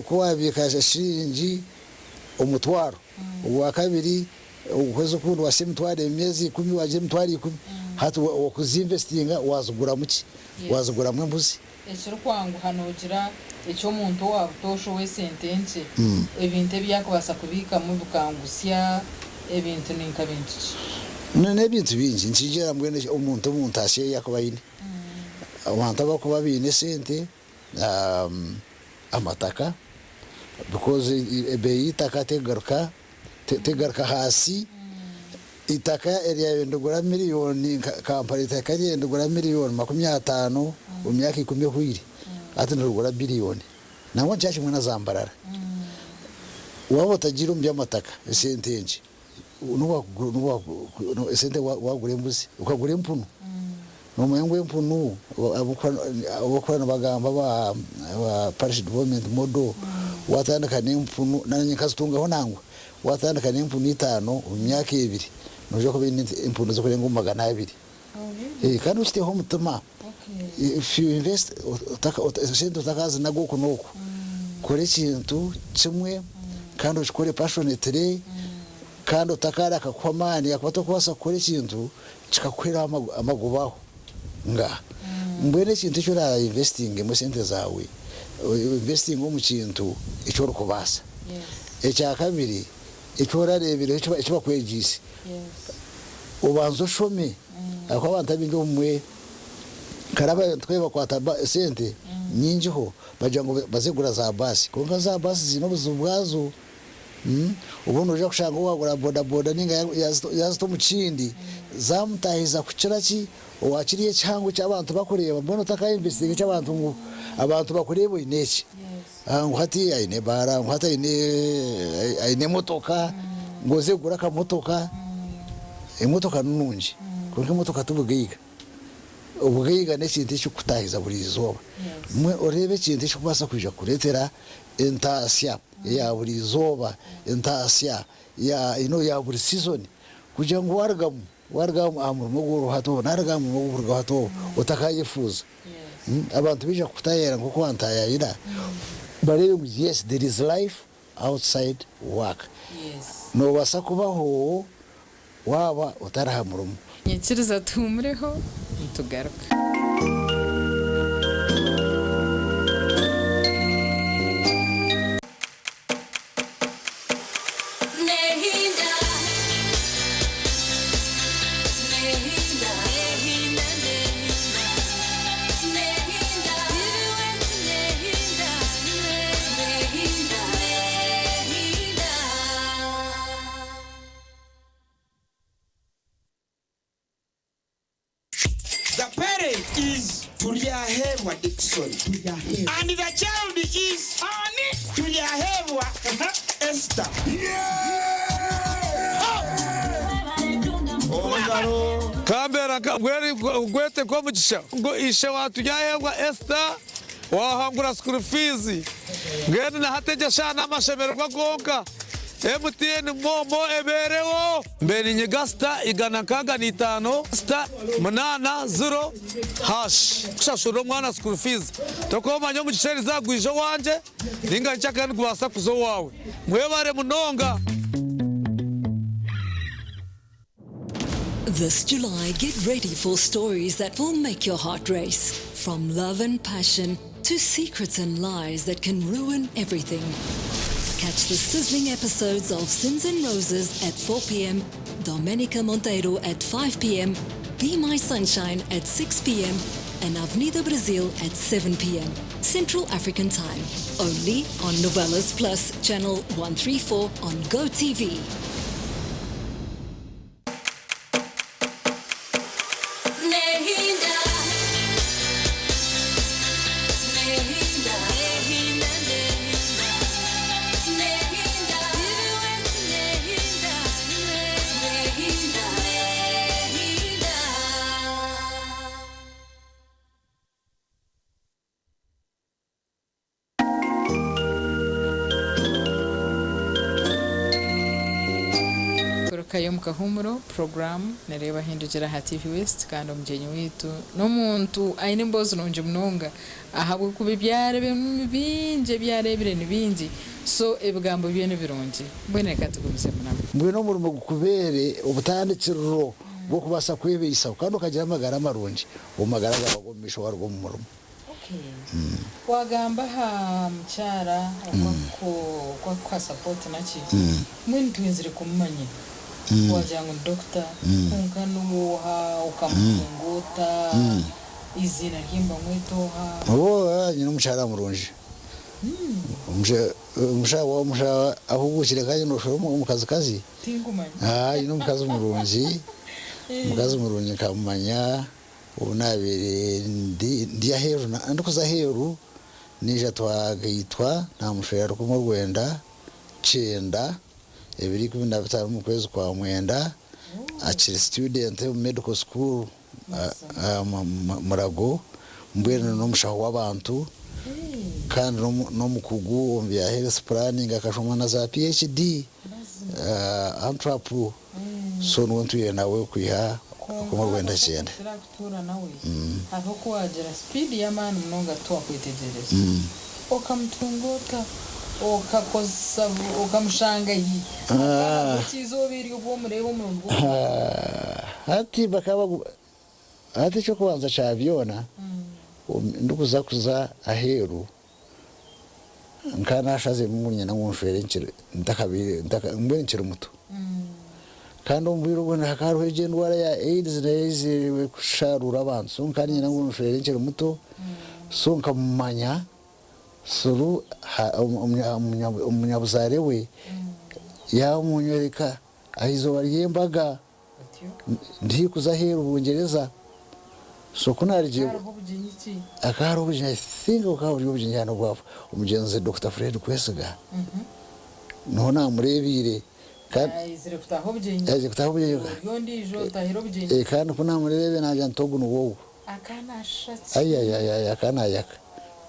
Ku waabiika shiringi. Omutwaro. Ogwakabiri, okwezi okundi washusha emitwaro emyezi ikumi wagira emitwaro ikumi. Hati okuzinvestinga waziguramu ki? Waziguramu embuzi. Ekirikwanguha noogira eky'omuntu owa butoosha ow'esente nkye, ebintu ebi arikubaasa kubiikamu bikangusya ebintu ni nka bintu ki? N'ebintu bingi. Nikirugiirira mbwenu omuntu omu ntaasya ei arikuba aine. Abantu abarikuba baine esente, amataka because ebeeyi y'eitaka tegaruka tegaruka ahansi. Eitaka eryabaire nirigura miriyoni nka Kampala eitaka eryabaire nirigura miriyoni 50 omu myaka ikumi ehweire hati nirigura biriyoni. Nangwa nikyo kimwe na za Mbarara. Waaba otagiire omu by'amataka esente nkye esente wagura embuzi okagura empunu. Nomanya ngu empunu abarikuba nibagamba aba parish development model watandika n'empunu nanye nkazitungaho nangwa watandika n'empunu itaano omu myaka ebiri noija kuba oine empunu zirikurenga omu 200 kandi okiteho omutima if you invest esente otakazinaga oku n'oku kora ekintu kimwe kandi okikore passionately kandi otakareka kuhwa amaani ahakuba tokubaasa kukora ekintu kikakuhweraho amagoba aho. Ngaaha. Mbwenu ekintu eki ora investingemu esente zaawe, oinvestinge omu kintu eki orikubaasa. Ekyakabiri, eki orareebireho eki bakwegyeise, obanze oshome ahakuba abantu abaingi obumwe kare abantu ku bakwata esente nyingiho bagira ngu baze kugura za baasi kwonka za baasi ziine obuzibu bwazo. Obundi noija kushanga owaagura bodaboda nainga yaazita omu kindi zaamutaahiza kukira ki owa kiriya ekihango eki abantu barikureeba. Mbwenu otakainvesitinga eki abantu ngu abantu bakureebe oine eki. Ngu hati aine ebaara, ngu hati aine emotoka, ngu oze kugura akamotoka. Emotoka ni nungi kwonka emotoka ti bugaiga. Obugaiga n'ekintu ekirikukutaahiza buri izooba. Oreebe ekintu ekirikubaasa kwija kukureetera entaasya eya buri izooba, entaasya ya you know ya buri season kugira ngu warugamu, waruga aha murimo ogu oriho hati obu, naruga aha murimo ogu okurugaho hati obu, otakayefuuza. Abantu baija kukutaayaayira nk'oku wantaayaayira, bareebe ngu yes there is life outside work. Noobaasa kubaho waaba otari aha murimo. Nyikiriza tuhumureho nitugaruka. The parent is Turyaheebwa Dickson and the child is Ani Turyaheebwa Esther. Kambeera ngwete nk'omugisha ngu ishe wa Turyaheebwa Esther Waahangura school fees mbwenu na hati egyo eshaaha n'amashemererwa gonka. MTN MoMo ebeereho. Mbe ninyiga star 165 star 8 ziro hash kushashurira omwana school fees. Tokomanya omugisha eriza gwija owangye ninga nkyakare nigubaasa kuza owaawe. Mwebare munonga. This July, get ready for stories that will make your heart race. From love and passion to secrets and lies that can ruin everything. Catch the sizzling episodes of Sins and Roses at 4 p.m., Domenica Monteiro at 5 p.m., Be My Sunshine at 6 p.m., and Avenida Brasil at 7 p.m. Central African Time. Only on Novelas Plus, Channel 134 on GoTV. Tugarukayo omu kahuumuro, puroguraamu nereeba Hindukira aha TV West kandi omugyenyi waitu n'omuntu aine emboozi nungi munonga ahabw'okuba ebi areebiremu ni bingi, ebi areebire ni bingi so ebigambo bye ni birungi. Mbwenu reka tugumizemu nabo. Mbwenu omurimo gukubeere obutandikiriro bw'okubaasa kwebaisaho kandi okagira amagara marungi omu magara gaawe ag'omu maisho waaruga omu murimo. Wagamba aha mukyara oku akuha support naki, mbwenu twenzire kumumanya wagira ngu ni doctor kwonka niwoha, okamutunga ota, eiziina rye nibamweta oha? Ooh nyine omukyara murungi, omushaho ahuguukire nkaanye noshwera omukazi kazi, Tinkumanya. Nyine omukazi murungi, omukazi murungi nkamumanya Obu naabaire ndi aheeru, ndikuza aheeru, naija twagaitwa, naamushwera rukumi orwenda kyenda, ebiro 15 omu kwezi kwa mwenda, akiri student omu medical school Murago, mbwenu n'omushaho w'abantu kandi n'omukugu omu bya health planning akashoma na za PHD Antwerp, so niwe ntwire nawe kwiha Kwonka 19. Okukira kutuura nawe, hariho oku waagira sipiidi y'amaani munonga titwakwetegyereza. Okamutunga ota? Okakozesa okamushanga hi? Ahabw'eki eizooba eryo obu omureeba omurundi gw'okubanza? Hati bakaba hati eky'okubanza kya byona, ndikuza kuza aheeru, Nkaba naashaziremu ngu niinyenda ngu nshwere nkiri ntakabaire ntaka mbwenu nkiri muto. Kandi omu bwire obwo hakaba hariho egyo endwara ya AIDS nayo eizire kusharuura abantu. So nkaba niinyenda ngu nshwere nkiri muto, so nkamumanya through ha omunyabuzaare we yaamunyoreka aha izooba ry'embaga. Ndikuza aheeru Bungyereza so ku naarugire hakaba hariho obugyenyi I think bukaba buri obugyenyi hanu obwa omugyenzi Dokita Fred Kwesiga niho naamureebiire Yaizire kutaaha obugyenyi yaizire kutaaha obugyenyi ori ondiijo otaahire obugyenyi kandi ku naamureebire naagira nti ogu niwe ogu. Akaba naashusha ki? Ayayayaya akaba naayaka.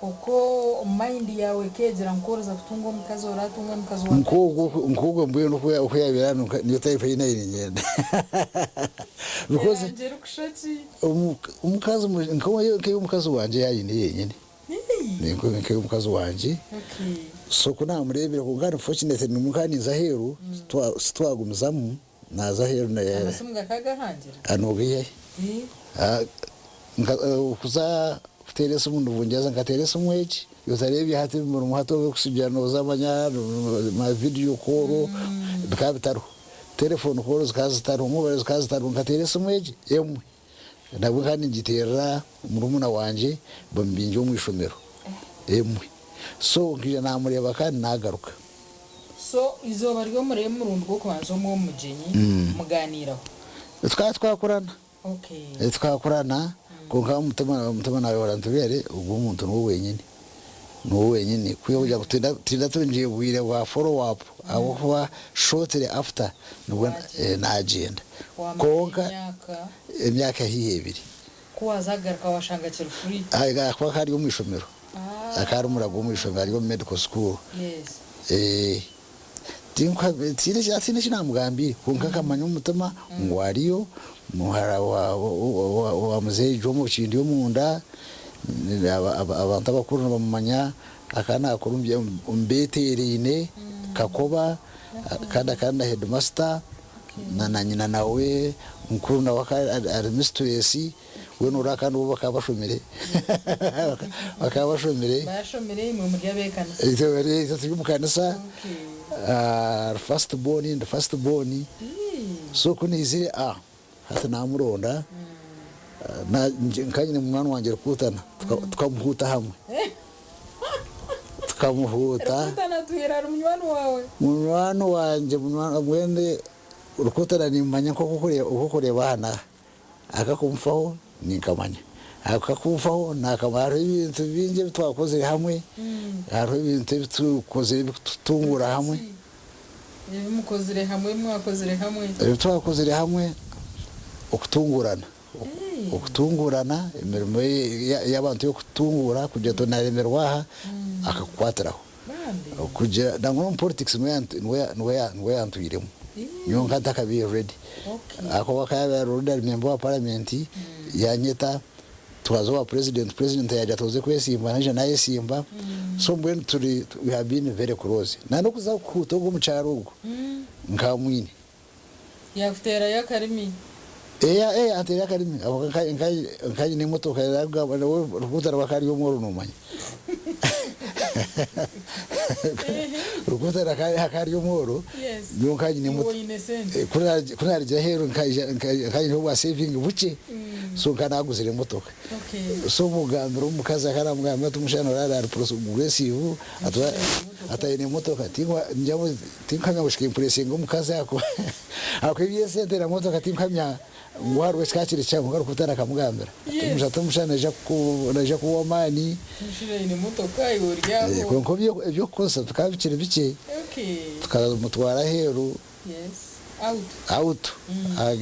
Oku mind yaawe ekeegira ngu ku oriza kutunga omukazi oratunga omukazi wa Nk'ogwo nk'ogwo mbwenu oku oku yaabaire ari niyo type ei naabaire niinyenda because Erangi erikushusha ki? omu omukazi nk'ey'omukazi wangye ei aine yenyine nk'ey'omukazi wangye Okay. so ku naamureebire kwonka unfortunately nimwo nkaba ninza aheeru titwagumizamu. Naaza aheeru na. Amasimu gakagahangira? Noogaihahi? Kuza kuteera esimu ndi Bungyereza nkateera esimu egi, otareebya hati burimu hati obu nooza manya ma video call bikaba bitariho, telephone call zikaba zitariho, mobile zikaba zitariho, nkateera esimu egi emwe nabwo nkaba ningiteerera murumuna wangye bamubingye omu ishomero emwe so nkaija naamureeba kandi naagaruka. So eizooba ry'omureba omurundi gw'okubanza omwe omu mugyenyi muganiiraho? Tukaba twakurana. Okay. Tukakurana kwonka omutima omutima naayehurira nti really ogu omuntu niwe wenyini, niwe wenyini kwiha kugira ngu tinda tindatungire bwire bwa follow up ahabw'okuba shortly after nibwo naagyenda Wamara kwonka emyaka? emyaka haihi ebiri. Ku waaza kugaruka waashanga kiri free? Ahakuba akaba ari omu ishomero. Akaba ari omurago omu ishomero ari omu medical school. Tihaine eki naamugambiire kwonka nkamanya omu mutima ngu ariyo muhara wa muzeeyi Jomo Kindi omunda, abantu abakuru nibamumanya, akaba naakora omu beeteeraine Kakoba kandi akaba ari na heedimasita na nyina nawe mukuru nawe akaba ari misituresi. Mbwenu ori aka nibo bakaba bashomire. Bakaba bashomire. Bashomire imwe muri ab'ekanisa. Itwe itwe turi omu kanisa. Ari first born ndi first born. So ku naizire ah hati namuronda nka nyine munywani wangye Rukutana tukamuhuuta hamwe. Tukamuhuuta. Rukutana atwire ari munywani waawe? Munywani wangye munywani mbwenu Rukutana nimumanya nk'oku orikureeba aha n'aha. Akakunfaho ninkamanya. Akakunfaho nakamanya. Hariho ebintu bingi ebi twakozire hamwe, hariho ebintu ebi tukozire ebikututunguura hamwe. Ebi mukozire hamwe, ebi mwakozire hamwe. Ebi twakozire hamwe, okutunguurana. Okutunguurana, emirimo y'abantu y'okutunguura kugira nti naremerwa aha, akakukwatiraho. Kugira nangwa n'omu politics niwe yantwiremu. Nyowe nka ntakabaire ready. Ahakuba akaba yabaire already ari member wa parliament, yanyeta twaza owa president, president yagira ati oze kwesimba, naija nayesimba. So mbwenu turi, we have been very close. Na n'okuza kuhuuta ogwo omu kyaro ogwo, nkaba mwine. Yakuteerayo akarimi? Eya, eya, anteera akarimi. Ahabw'okuba nka, nka, nka nyine emotoka, nawe Rukuuta nawe akaba ari omworo noomanya. Rukuuta akaba ari omworo, nyowe nkaba nyine Iwe oine sente. Ku naarugire aheeru nkaija nkaba nyine obwa saving bukye, so nkaba naaguzire emotoka. So mugambira omukazi akaba naamugambira ati omushaija noreeba ari progressive ati aine emotoka. Tinkuhamya ngu kikimpuresinga omukazi ahakuba eby'esente na motoka tinkuhamya ngu hariho ekikaba kiri kyawe kwonka Rukuuta akamugambira ati omushaija naija kuba ow'amaani. Kwonka eby'okukozesa bikaba bikiri bikye, tukamutwara aheeru out aha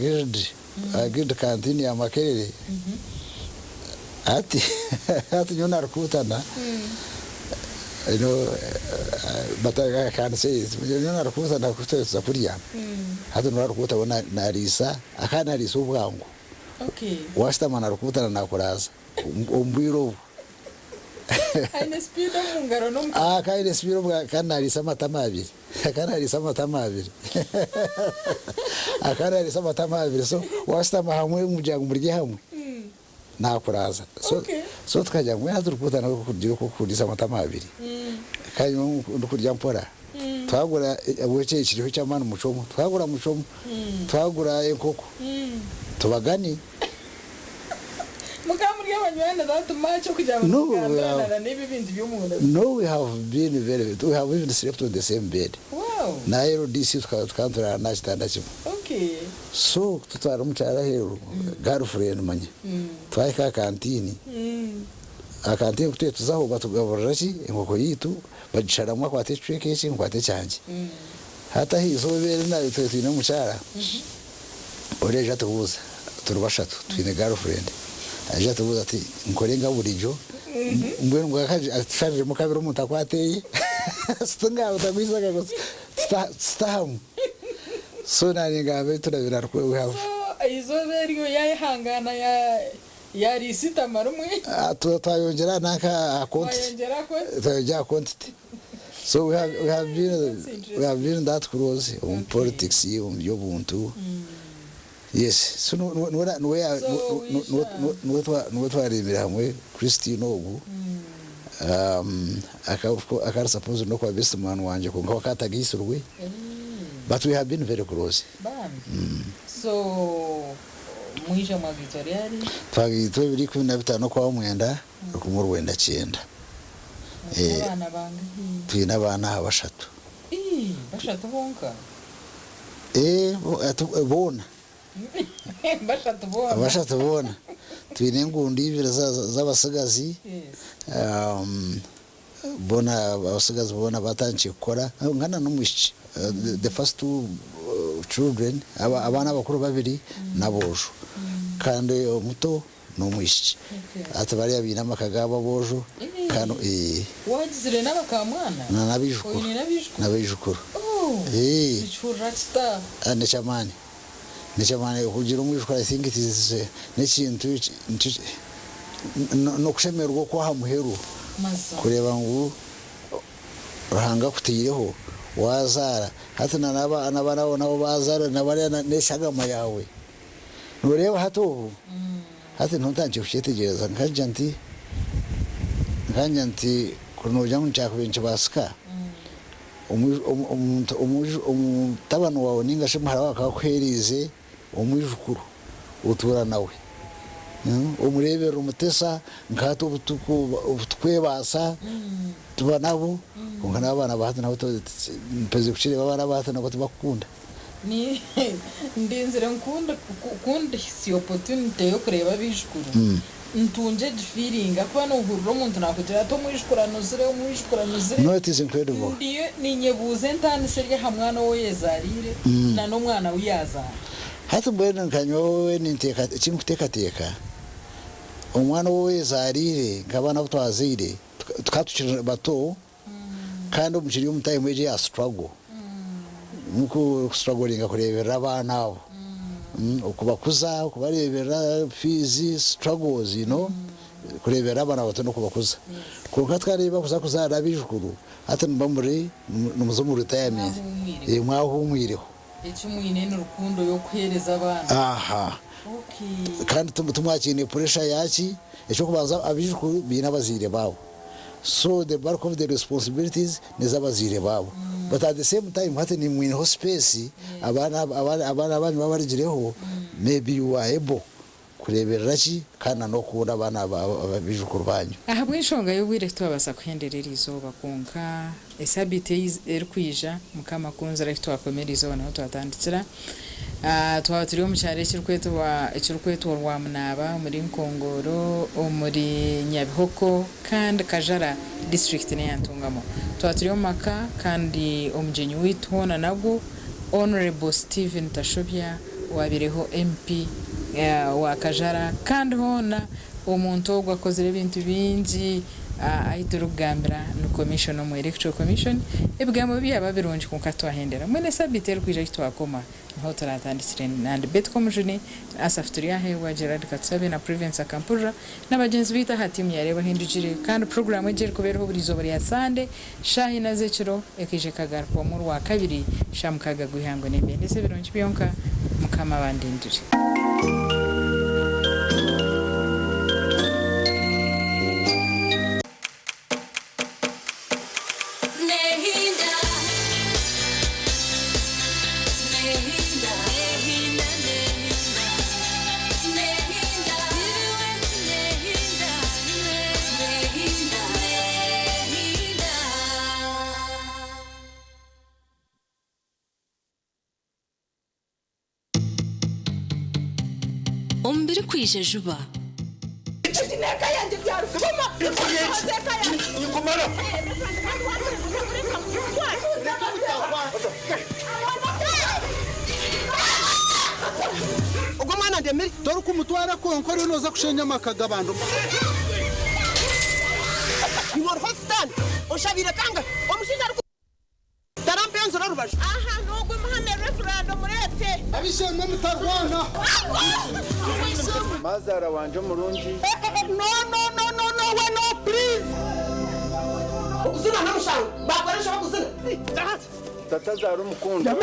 Guild Canteen ya Makerere hati hati nyowe na Rukuutana you know but I can say it nyowe na Rukuutana ku twaba tuza kurya hati noreeba Rukuuta we nariisa akaba nariisa obwangu washutama na Rukuutana nakuraaza omu bwire obu. Aine speed omu ngaro n'omu kanwa. Akaba aine speed omu ngaro kandi nariisa amatama abiri. Akaba nariisa amatama abiri. Akaba nariisa amatama abiri so washutama hamwe mugira ngu murye hamwe nakuraaza. So so tukagira ngu mbwenu hati Rukuuta nawe kugira oku okuriisa amatama abiri kandi nyowe ndikurya mpora. Twagura obwo ekiriho eky'amaani mucwemu, twagura mucwemu, twagura enkoko tubagane. Mukaba muri abanywani that much okugira ngu No, we mugambirana have, na n'ebi ebintu by'omunda? no we have been very, we have even slept on the same bed. Wow. Na LDC tukaba tukaba nituraara n'aha kitanda kimwe. Okay. So tutwara omukyara aheeru, girlfriend manya, twahika aha canteen, aha canteen ku twaba tuzaho batugaburira ki, enkoko yaitu, bagisharamu akwata ekicweka eki nkwata ekyangye. Hati aha izooba eri naaba twaba twine omukyara, Oriya aija atubuuza, turi bashatu twine girlfriend, aija atubuuza ati nkore nga burijo mbwenu ngu atushariremu kabiri omuntu akwate eye sitingaba tagwisa tutahamu so nanye ngamba turabire ahari we have. So eizooba eryo yayehangana yariisa itama rimwe. Twayongyera nanka aha quantity, twayongyera aha quantity. So we have, we have been, we have been that close omu politics, omu by'obuntu. Yes, so niwe twareebire hamwe Christine ogu akaba ari supposed n'okuba best man wangye kwonka we akaba atagaitsirwe but we have been very close. Bambi. So mwija mwagaitwa ryari? Twagaitwa ebiro 15 Okwamwenda 1990. Mwine abaana bangahi? Twine abaana aha bashatu. Ii, bashatu bonka? Ee, boona. Bashatu boona? Bashatu boona. Twine engundo ibiri z'abatsigazi. Boona abatsigazi boona batandikire kukora. Nka na n'omwishiki. The first two children, abaana abakuru babiri n'aboojo. Kandi omuto n'omwishiki. Hati bariya baine amaka gaabo aboojo kandi ee. Waagizire n'abakamwana? Na n'abaijukuru. Oine n'abaijukuru? N'abaijukuru. Oh! Ee. Nikihurira kita? Ah, n'eky'amaani. N'eky'amaani okugira omwijukuru I think it is n'ekintu n'okushemererwa okw'aha muheru Mazima. kureeba ngu Ruhanga akutaireho waazaara. Hati na n'abaana abo nabo baazaara na bariya n'eshagama yaawe. Nooreeba hati obu, hati niho ntandikire kukyetegyereza nkagira nti, nkagira nti kuri noogira ngu kyakubaire nikibaasika, omutabani waawe nainga shi muhara waawe akaba akuheereize omwijukuru otuura nawe, omureeberera omutesa nka hati obu tukwebaasa tuba nabo, kwonka n'abaana ba hati nabo mperize kukireeba abaana ba hati nabo tibakukunda. Ni ndinzire ngu ku ndihitsya opportunity y'okureeba abaijukuru, ntungye egi feeling ahakuba nohurira omuntu nakugira ati omwijukuru anuzire, omwijukuru anuzire. No it is incredible. Ndiyo ninyebuuza entaaniso eri aha mwana ou oyezaariire na n'omwana ou yaazaara. Hati mbwenu nka nyowe eki ndikuteekateeka, omwana ou oyezaariire nk'abaana abu twazaire tukaba tukiri bato, Kandi omu kiri omu time egi eya struggle. Mukustrugglinga kureeberera abaana abo. Okubakuza, okubareeberera fees, struggles you know, kureeberera abaana bato n'okubakuza. Kwonka twareeba kuza kuzaara abaijukuru, hati nimuba muri nimuza omu retirement, mwahuumwireho. Eki mwine ni rukundo y'okuheereza abaana. Aha. Okay. Kandi timwakiine pressure yaaki, eky'okubanza abaijukuru baine abazaire baabo. So the bulk of the responsibilities nez'abazaire baabo. But at the same time hati nimwineho space abaana abaana banyu baaba barugireho maybe you are able kureeberera ki kandi na n'okukunda abaana abaijukuru banyu. Ahabw'enshonga y'obwire titwabaasa kuhendera eri izooba kwonka esabiiti erikwija Mukama akunzire ahu twakoma eri izooba niho twatandikira. Twaba turi omu kyaro ekirikwetwa Rwamunaaba omuri Nkongoro omuri Nyabihoko kandi Kajara disiturikiti n'eya Ntungamo. Twaba turi omu maka kandi omugyenyi waitu hoona nabwo Honourable Stephen Tashobya owabaireho MP wa Kajara kandi hoona omuntu ogwo akozire ebintu bingi ahu turikugambira ni Commissioner omu Electoral Commission. Ebigambo bye byaba birungi kwonka twahendera. Mbwenu esabiiti erikwija ahu twakoma niho turatandikire. Nandi Betty Komujuni, Asaph Turyaheebwa, Gerard Katusabe na Privence Akampurira na bagyenzi baitu aha tiimu ya Reeba Ahindugire. Kandi puroguraamu egi erikuba eriho buri izooba rya Sande shaaha ina z'ekiro ekaija ekagarukwamu Orwakabiri shaaha mukaaga gw'eihangwe. Nimbendeza ebirungi byonka. Mukama abandindire. Omu birikwija juba. Ogwo mwana ndemire. Torikumutwara kwonka oriyo noza kushenya amaka g'abantu. Iwe oriho sitaane oshabiire kangahi omushaija ariku. Tarampa enzura rubaju. Aha n'ogwo muhame Reverand omureete. Ab'eishe-emwe mutarwana. Mazaara wangye omurungi. No no no no no we no please. Okuzina n'omushango bakora enshobe kuzina. Tatazaara omukundwa.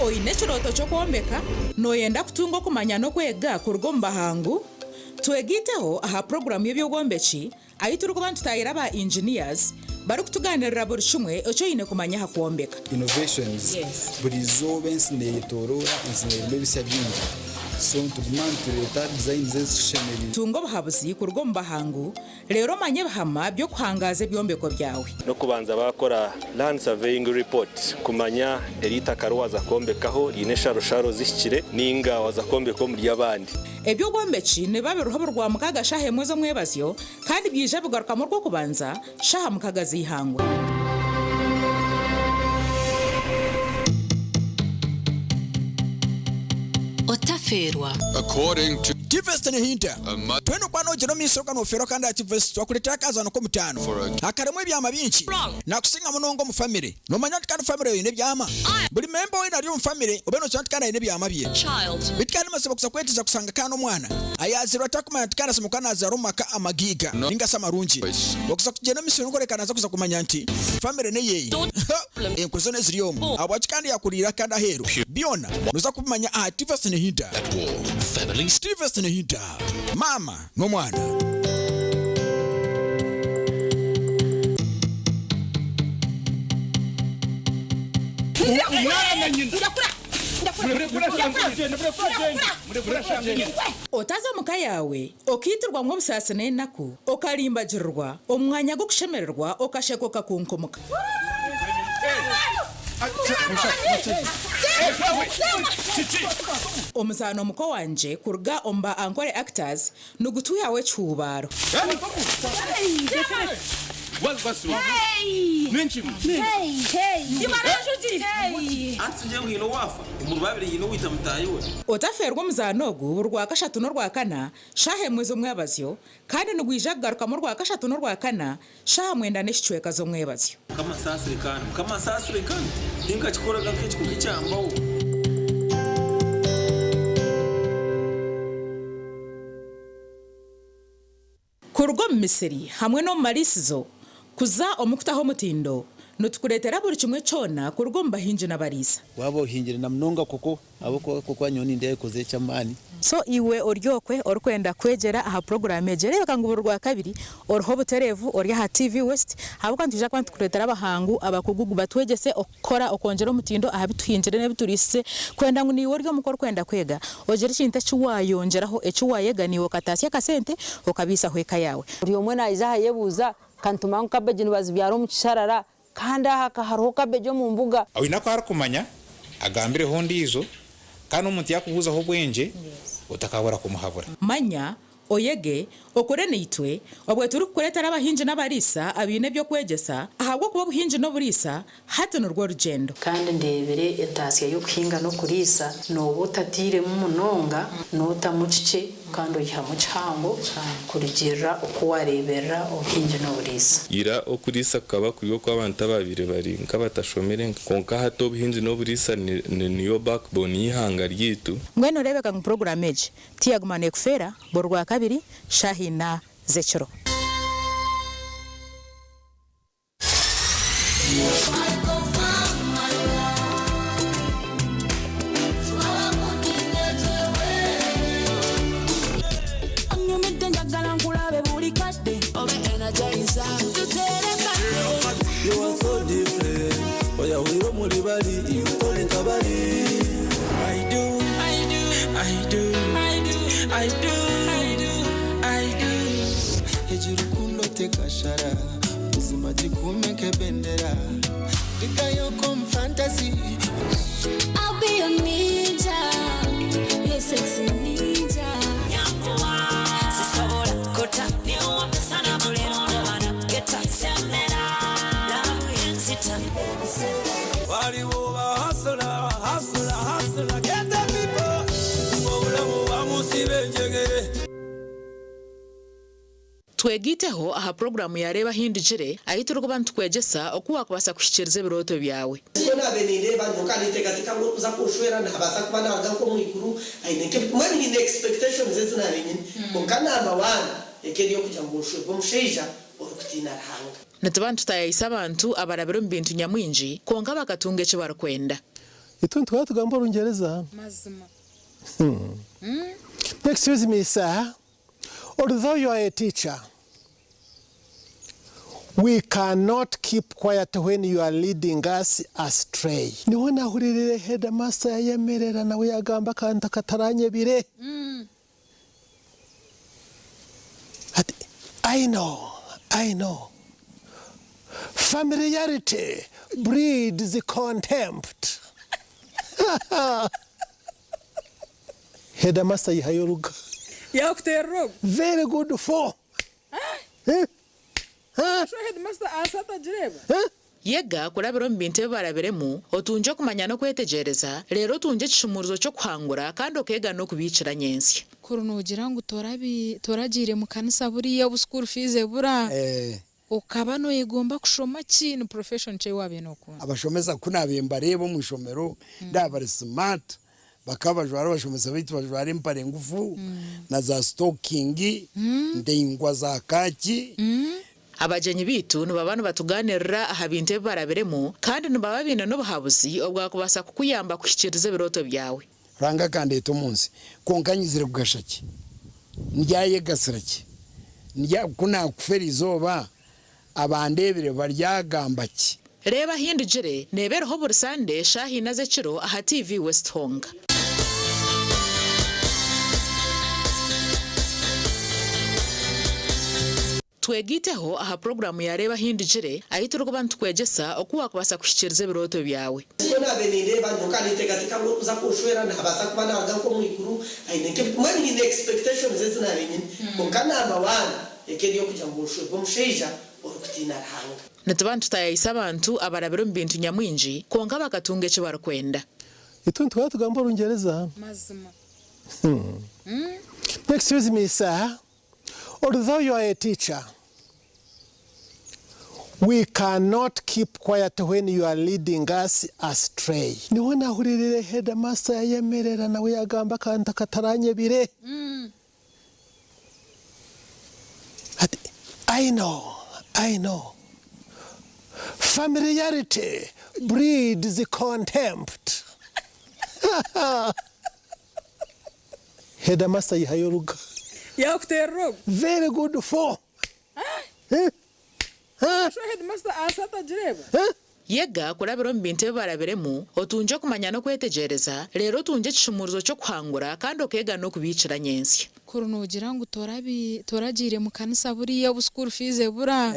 Oine ekirooto ky'okwombeka? Nooyenda kutunga okumanya n'okwega kuruga omu bahangu? Twegaiteho aha puroguraamu y'eby'obwombeki ahu turikuba nitutaahira aba engineers barikutugaaniirira buri kimwe eki oine kumanya aha kwombeka. Innovations, Buri izooba ensi neyetoroora, ensi nerimu ebisya bingi so nituguma nitureeta designs ezitushemereire. Tunga obuhabuzi kuruga omu bahangu Reero omanye ebihama by'okuhangaaza ebyombeko byawe. N'okubanza baakora Land Surveying Report kumanya eri itaka ri waaza kwombekaho riine ensharosharo zihikire nainga waaza kwombeka omuri abandi. Eby'obwombeki nibiba biriho buri Rwamukaaga shaaha emwe z'omwebazyo kandi byaija bigarukamu Orwokubanza shaaha mukaga z'eihangwe. Otafeerwa. According to. Tivest Nehinda, Twena okuba nogyenda omu maisho ga nofeerwa kandi aha Tivest twakureetera akazaano k'omutaano akarimu ebyama bingi. Nakusinga munonga omu famire. Nomanya nti kandi famire eine ebyama? Buri memba weena ari omu famire obe nokira nti kandi aine ebyama bye. Beitu kandi mazima kuza kwetegyereza kusanga kandi omwana ayazairwe atarikumanya nti kandi asemeriire kuba nazaarwa omu maka amagaiga ninga shi amarungi. Okuza kugyenda omu misiri n'okworeka naza kuza kumanya nti famire n'eyeye. Enkwe zoona eziri omu ahabwaki kandi yakuriire kandi aheeru byona noza kubimanya aha Tivest Nehinda. Tivest Nehinda, maama n'omwana. Otaza omu ka yaawe okaitirwamu obusaasi n'enaku, okarimbagirirwa omu mwanya gw'okushemererwa okasheka okakunkumuka. Omuzaano muko wangye kuruga omu ba Ankole Actors nigutwihaho ekihuubaaro. Otafeerwa omuzaano ogu buri Rwakashatu n'Orwakana shaaha emwe z'omwebazyo kandi nigwija kugarukamu Orwakashatu n'Orwakana shaaha mwenda n'ekicweka z'omwebazyo. Mukama nsaasire kandi Mukama nsaasire kandi tinkakikoraga nk'eki kwonka ekyambaho. Kuruga omu misiri hamwe n'omu mariisizo kuza omu kutaho omutindo, nitukureetera buri kimwe kyona kuruga omu bahingi n'abariisa. Waaba ohingire na munonga koko ahabw'okuba koko nyowe nindeeba ekozire eky'amaani. So iwe ori okwe orikwenda kwegyera aha puroguraamu egi, reebeka ngu buri Rwakabiri oriho obutereevu ori aha TV West ahabw'okuba nitwija kuba nitukureetera abahangu abakugu batwegyese okukora okwongyera omutindo aha bi tuhingire n'ebi turiisize kwenda ngu naiwe ori omuka orikwenda kwega ogire ekintu eki waayongyeraho eki waayega naiwe okataasya akasente okabaisaho eka yaawe. Buri omwe naija aha ayebuuza, Ka nitumanya ngu kabeegi nibazibyara omu kisharara, kandi aha ka hariho kabeegi omu mbuga. Oine aku arikumanya, agambireho ondiijo, kandi omuntu yaakubuuzaho obwengye, otakabura kumuhabura. Manya, oyege, okore naitwe, obwe turikukureetera abahingi n'abariisa abaine eby'okwegyesa, ahabw'okuba obuhingi n'oburiisa hati nirwo rugyendo. Kandi ndeebire entaasya y'okuhinga n'okuriisa, nooba otatairemu munonga, nootamu kikye kandi oihamu kihango kurugiirira oku waareeberera obuhingi n'oburiisa. Ira okuriisa kukaba kuri okw'abantu abaabaire bari nk'abatashomire, kwonka hati obuhingi n'oburiisa niyo backbone y'eihanga ryaitu. Mbwenu reebeka ngu puroguraamu egi tiyaguma neekufeera buri Rwakabiri shaaha ina z'ekiro. Onyumidde njagala nkulabe buli kadde obe energizer tuterekane. You are so different. Oyahwire omuri bari, iwe tori nka bari. I do, I do, I do, I do, I do, I do, I do. Egi rukundo tekashara, buzima gikuume nk'ebendera. Ndikayo omu fantasy. I'll be your ninja, your sexy ninja. Sisobola kota, geta semera, love yenzita. Waliwo ba hustler, hustler, hustler, get the people. Obulamu bamusiba enjegere. Twegaiteho aha puroguraamu ya Reeba Ahindugire ahu turikuba nitukwegyesa oku waakubaasa kuhikiiriza ebirooto byawe. Nyowe naabaire nindeeba nyowe ka ninteekateeka ngu orikuza kunshwera naabaasa kuba naaruga nk'omu iguru aine nk'ebi mbwenu nyine expectations ezi naabaire nyine kwonka number one eka eri ey'okugira ngu nshwerwe omushaija orikutiina Ruhanga. Nituba nitutaayaayisa abantu abarabire omu bintu nyamwingi kwonka bakatunga eki barikwenda. Itwe nituba tugamba Orungyereza. Mazima. Excuse me sir, although you are a teacher, we cannot keep quiet when you are leading us astray. Niho nahuririire headmaster yayemerera nawe yagamba akantu akataranyebire. Ati, I know, I know. Familiarity breeds contempt. Headmaster yihayo oruga. Yakuterera ogwo. Very good for. Eh? So headmaster ahansi atagireeba? Yega kurabira omu bintu ebi barabiremu, otungye okumanya n'okwetegyereza, reero otungye ekishumuurizo ky'okuhangura kandi okeega n'okubiikira nyentsya. Kuri noogira ngu toragiire mu kanisa buriya obu school fees ebura, okaba noyegomba kushoma ki? Ni profession ki ei waabaire nookunda? Abashomesa ku naabaire mbareeba omu ishomero ndaaba bari smart, bakaba bajwara abashomesa baitu bajwara empare ngufu na za sitokingi ndaingwa za kaaki. Abagyenyi baitu nibaba nibatugaaniirira aha bintu ebi barabiremu kandi nibaba baine n'obuhabuzi obwakubaasa kukuyamba kuhikiiriza ebirooto byawe. Ruhanga akandeeta omu nsi, kwonka nyizire kugasha ki? Ndyayegasira ki? Ndya, ku naakufa eri izooba, abandeebire baryagamba ki? Reeba Ahindugire neeba eriho buri Sande shaaha ina z'ekiro aha TV West Honga. Twegaiteho aha puroguraamu ya Reeba Ahindugire ahu turikuba nitukwegyesa oku waakubaasa kuhikiiriza ebirooto byawe. Nyowe naabaire nindeeba nyowe ka ninteekateeka ngu orikuza kunshwera naabaasa kuba naaruga nk'omu iguru aine nk'ebi mbwenu nyine expectations ezi naabaire nyine kwonka number one eka eri ey'okugira ngu nshwerwe omushaija orikutiina. Orikutiina Ruhanga. Nituba nitutaayaayisa abantu abarabire omu bintu nyamwingi kwonka bakatunga eki barikwenda. Itwe nituba tugamba Orungyereza. Mazima. Excuse me sir, although you are a teacher, we cannot keep quiet when you are leading us astray. Niho nahuririre headmaster yayemerera nawe yagamba akantu akataranyebire. Ati, I know, I know. Familiarity breeds contempt. Headmaster yihayo oruga. Yakuterera ogu. Very good for. Sho headmaster aasa atagireeba? Yega kurabira omu bintu ebi barabiremu, otungye okumanya n'okwetegyereza, reero otungye ekishumuurizo ky'okuhangura kandi okeega n'okubiikira nyentsya. Kuri noogira ngu toragiire mu kanisa buriya obu school fees ebura,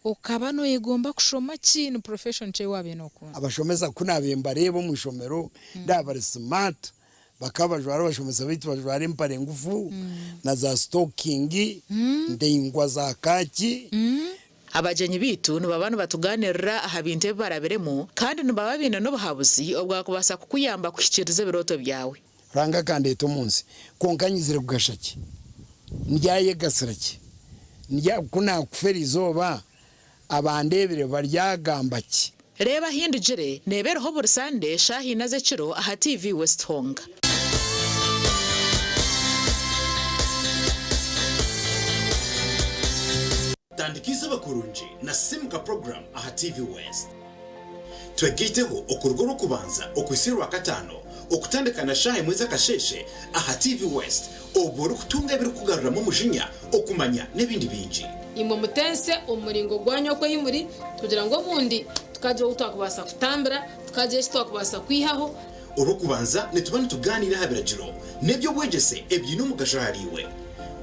okaba nooyegomba kushoma ki? Ni profession ki ei waabaire nookunda? Abashomesa ku naabaire mbareeba omu ishomero ndaaba bari smart, bakaba bajwara abashomesa baitu bajwara empare ngufu na za sitokingi ndaingwa za kaaki. Abagyenyi baitu nibaba nibatugaaniirira aha bintu ebi barabiremu kandi nibaba baine n'obuhabuzi obwakubaasa kukuyamba kuhikiiriza ebirooto byawe. Ruhanga akandeeta omu nsi, kwonka nyizire kugasha ki? Ndyayegasira ki? Ndya, ku naakufa eri izooba, abandeebire baryagamba ki? Reeba Ahindugire neeba eriho buri Sande shaaha ina z'ekiro aha TV West honka. Tandika eizooba kurungi na Simuka Program aha TV West. Twegaiteho okuruga Orwokubanza okuhitsya Orwakataano okutandika na shaaha emwe z'akasheeshe aha TV West obwo orikutunga ebirikukugaruramu omujinya, okumanya n'ebindi bingi. Imwe mutense omu muringo gwanyu oku ei muri, kugira ngu obundi tukagira ou twakubaasa kutambira, tukagira eki twakubaasa kwihaho. Orw'okubanza nituba nitugaaniira aha biragiro n'eby'obwegyese ebiine omugasho ahariiwe.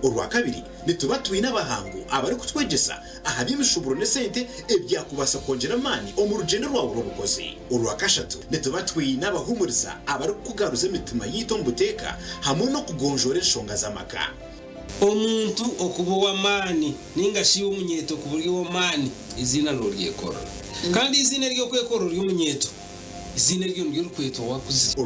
Orwakabiri nituba twine abahangu abarikutwegyesa aha by'emishuuburo n'esente ebyakubaasa kwongyera amaani omu rugyendo rwawe rw'obukozi. Orwakashatu nituba twine abahuumuriza abarikukugaruza emitima yaitu omu buteeka hamwe n'okugonjoora enshonga z'amaka. Omuntu okuba ow'amaani nainga shi iwe omunyeeto kuba ori ow'amaani, eiziina nooryekorera. Kandi eiziina ery'okwekorera ori omunyeeto, eiziina eryo niryo orikwetwa waakuzire.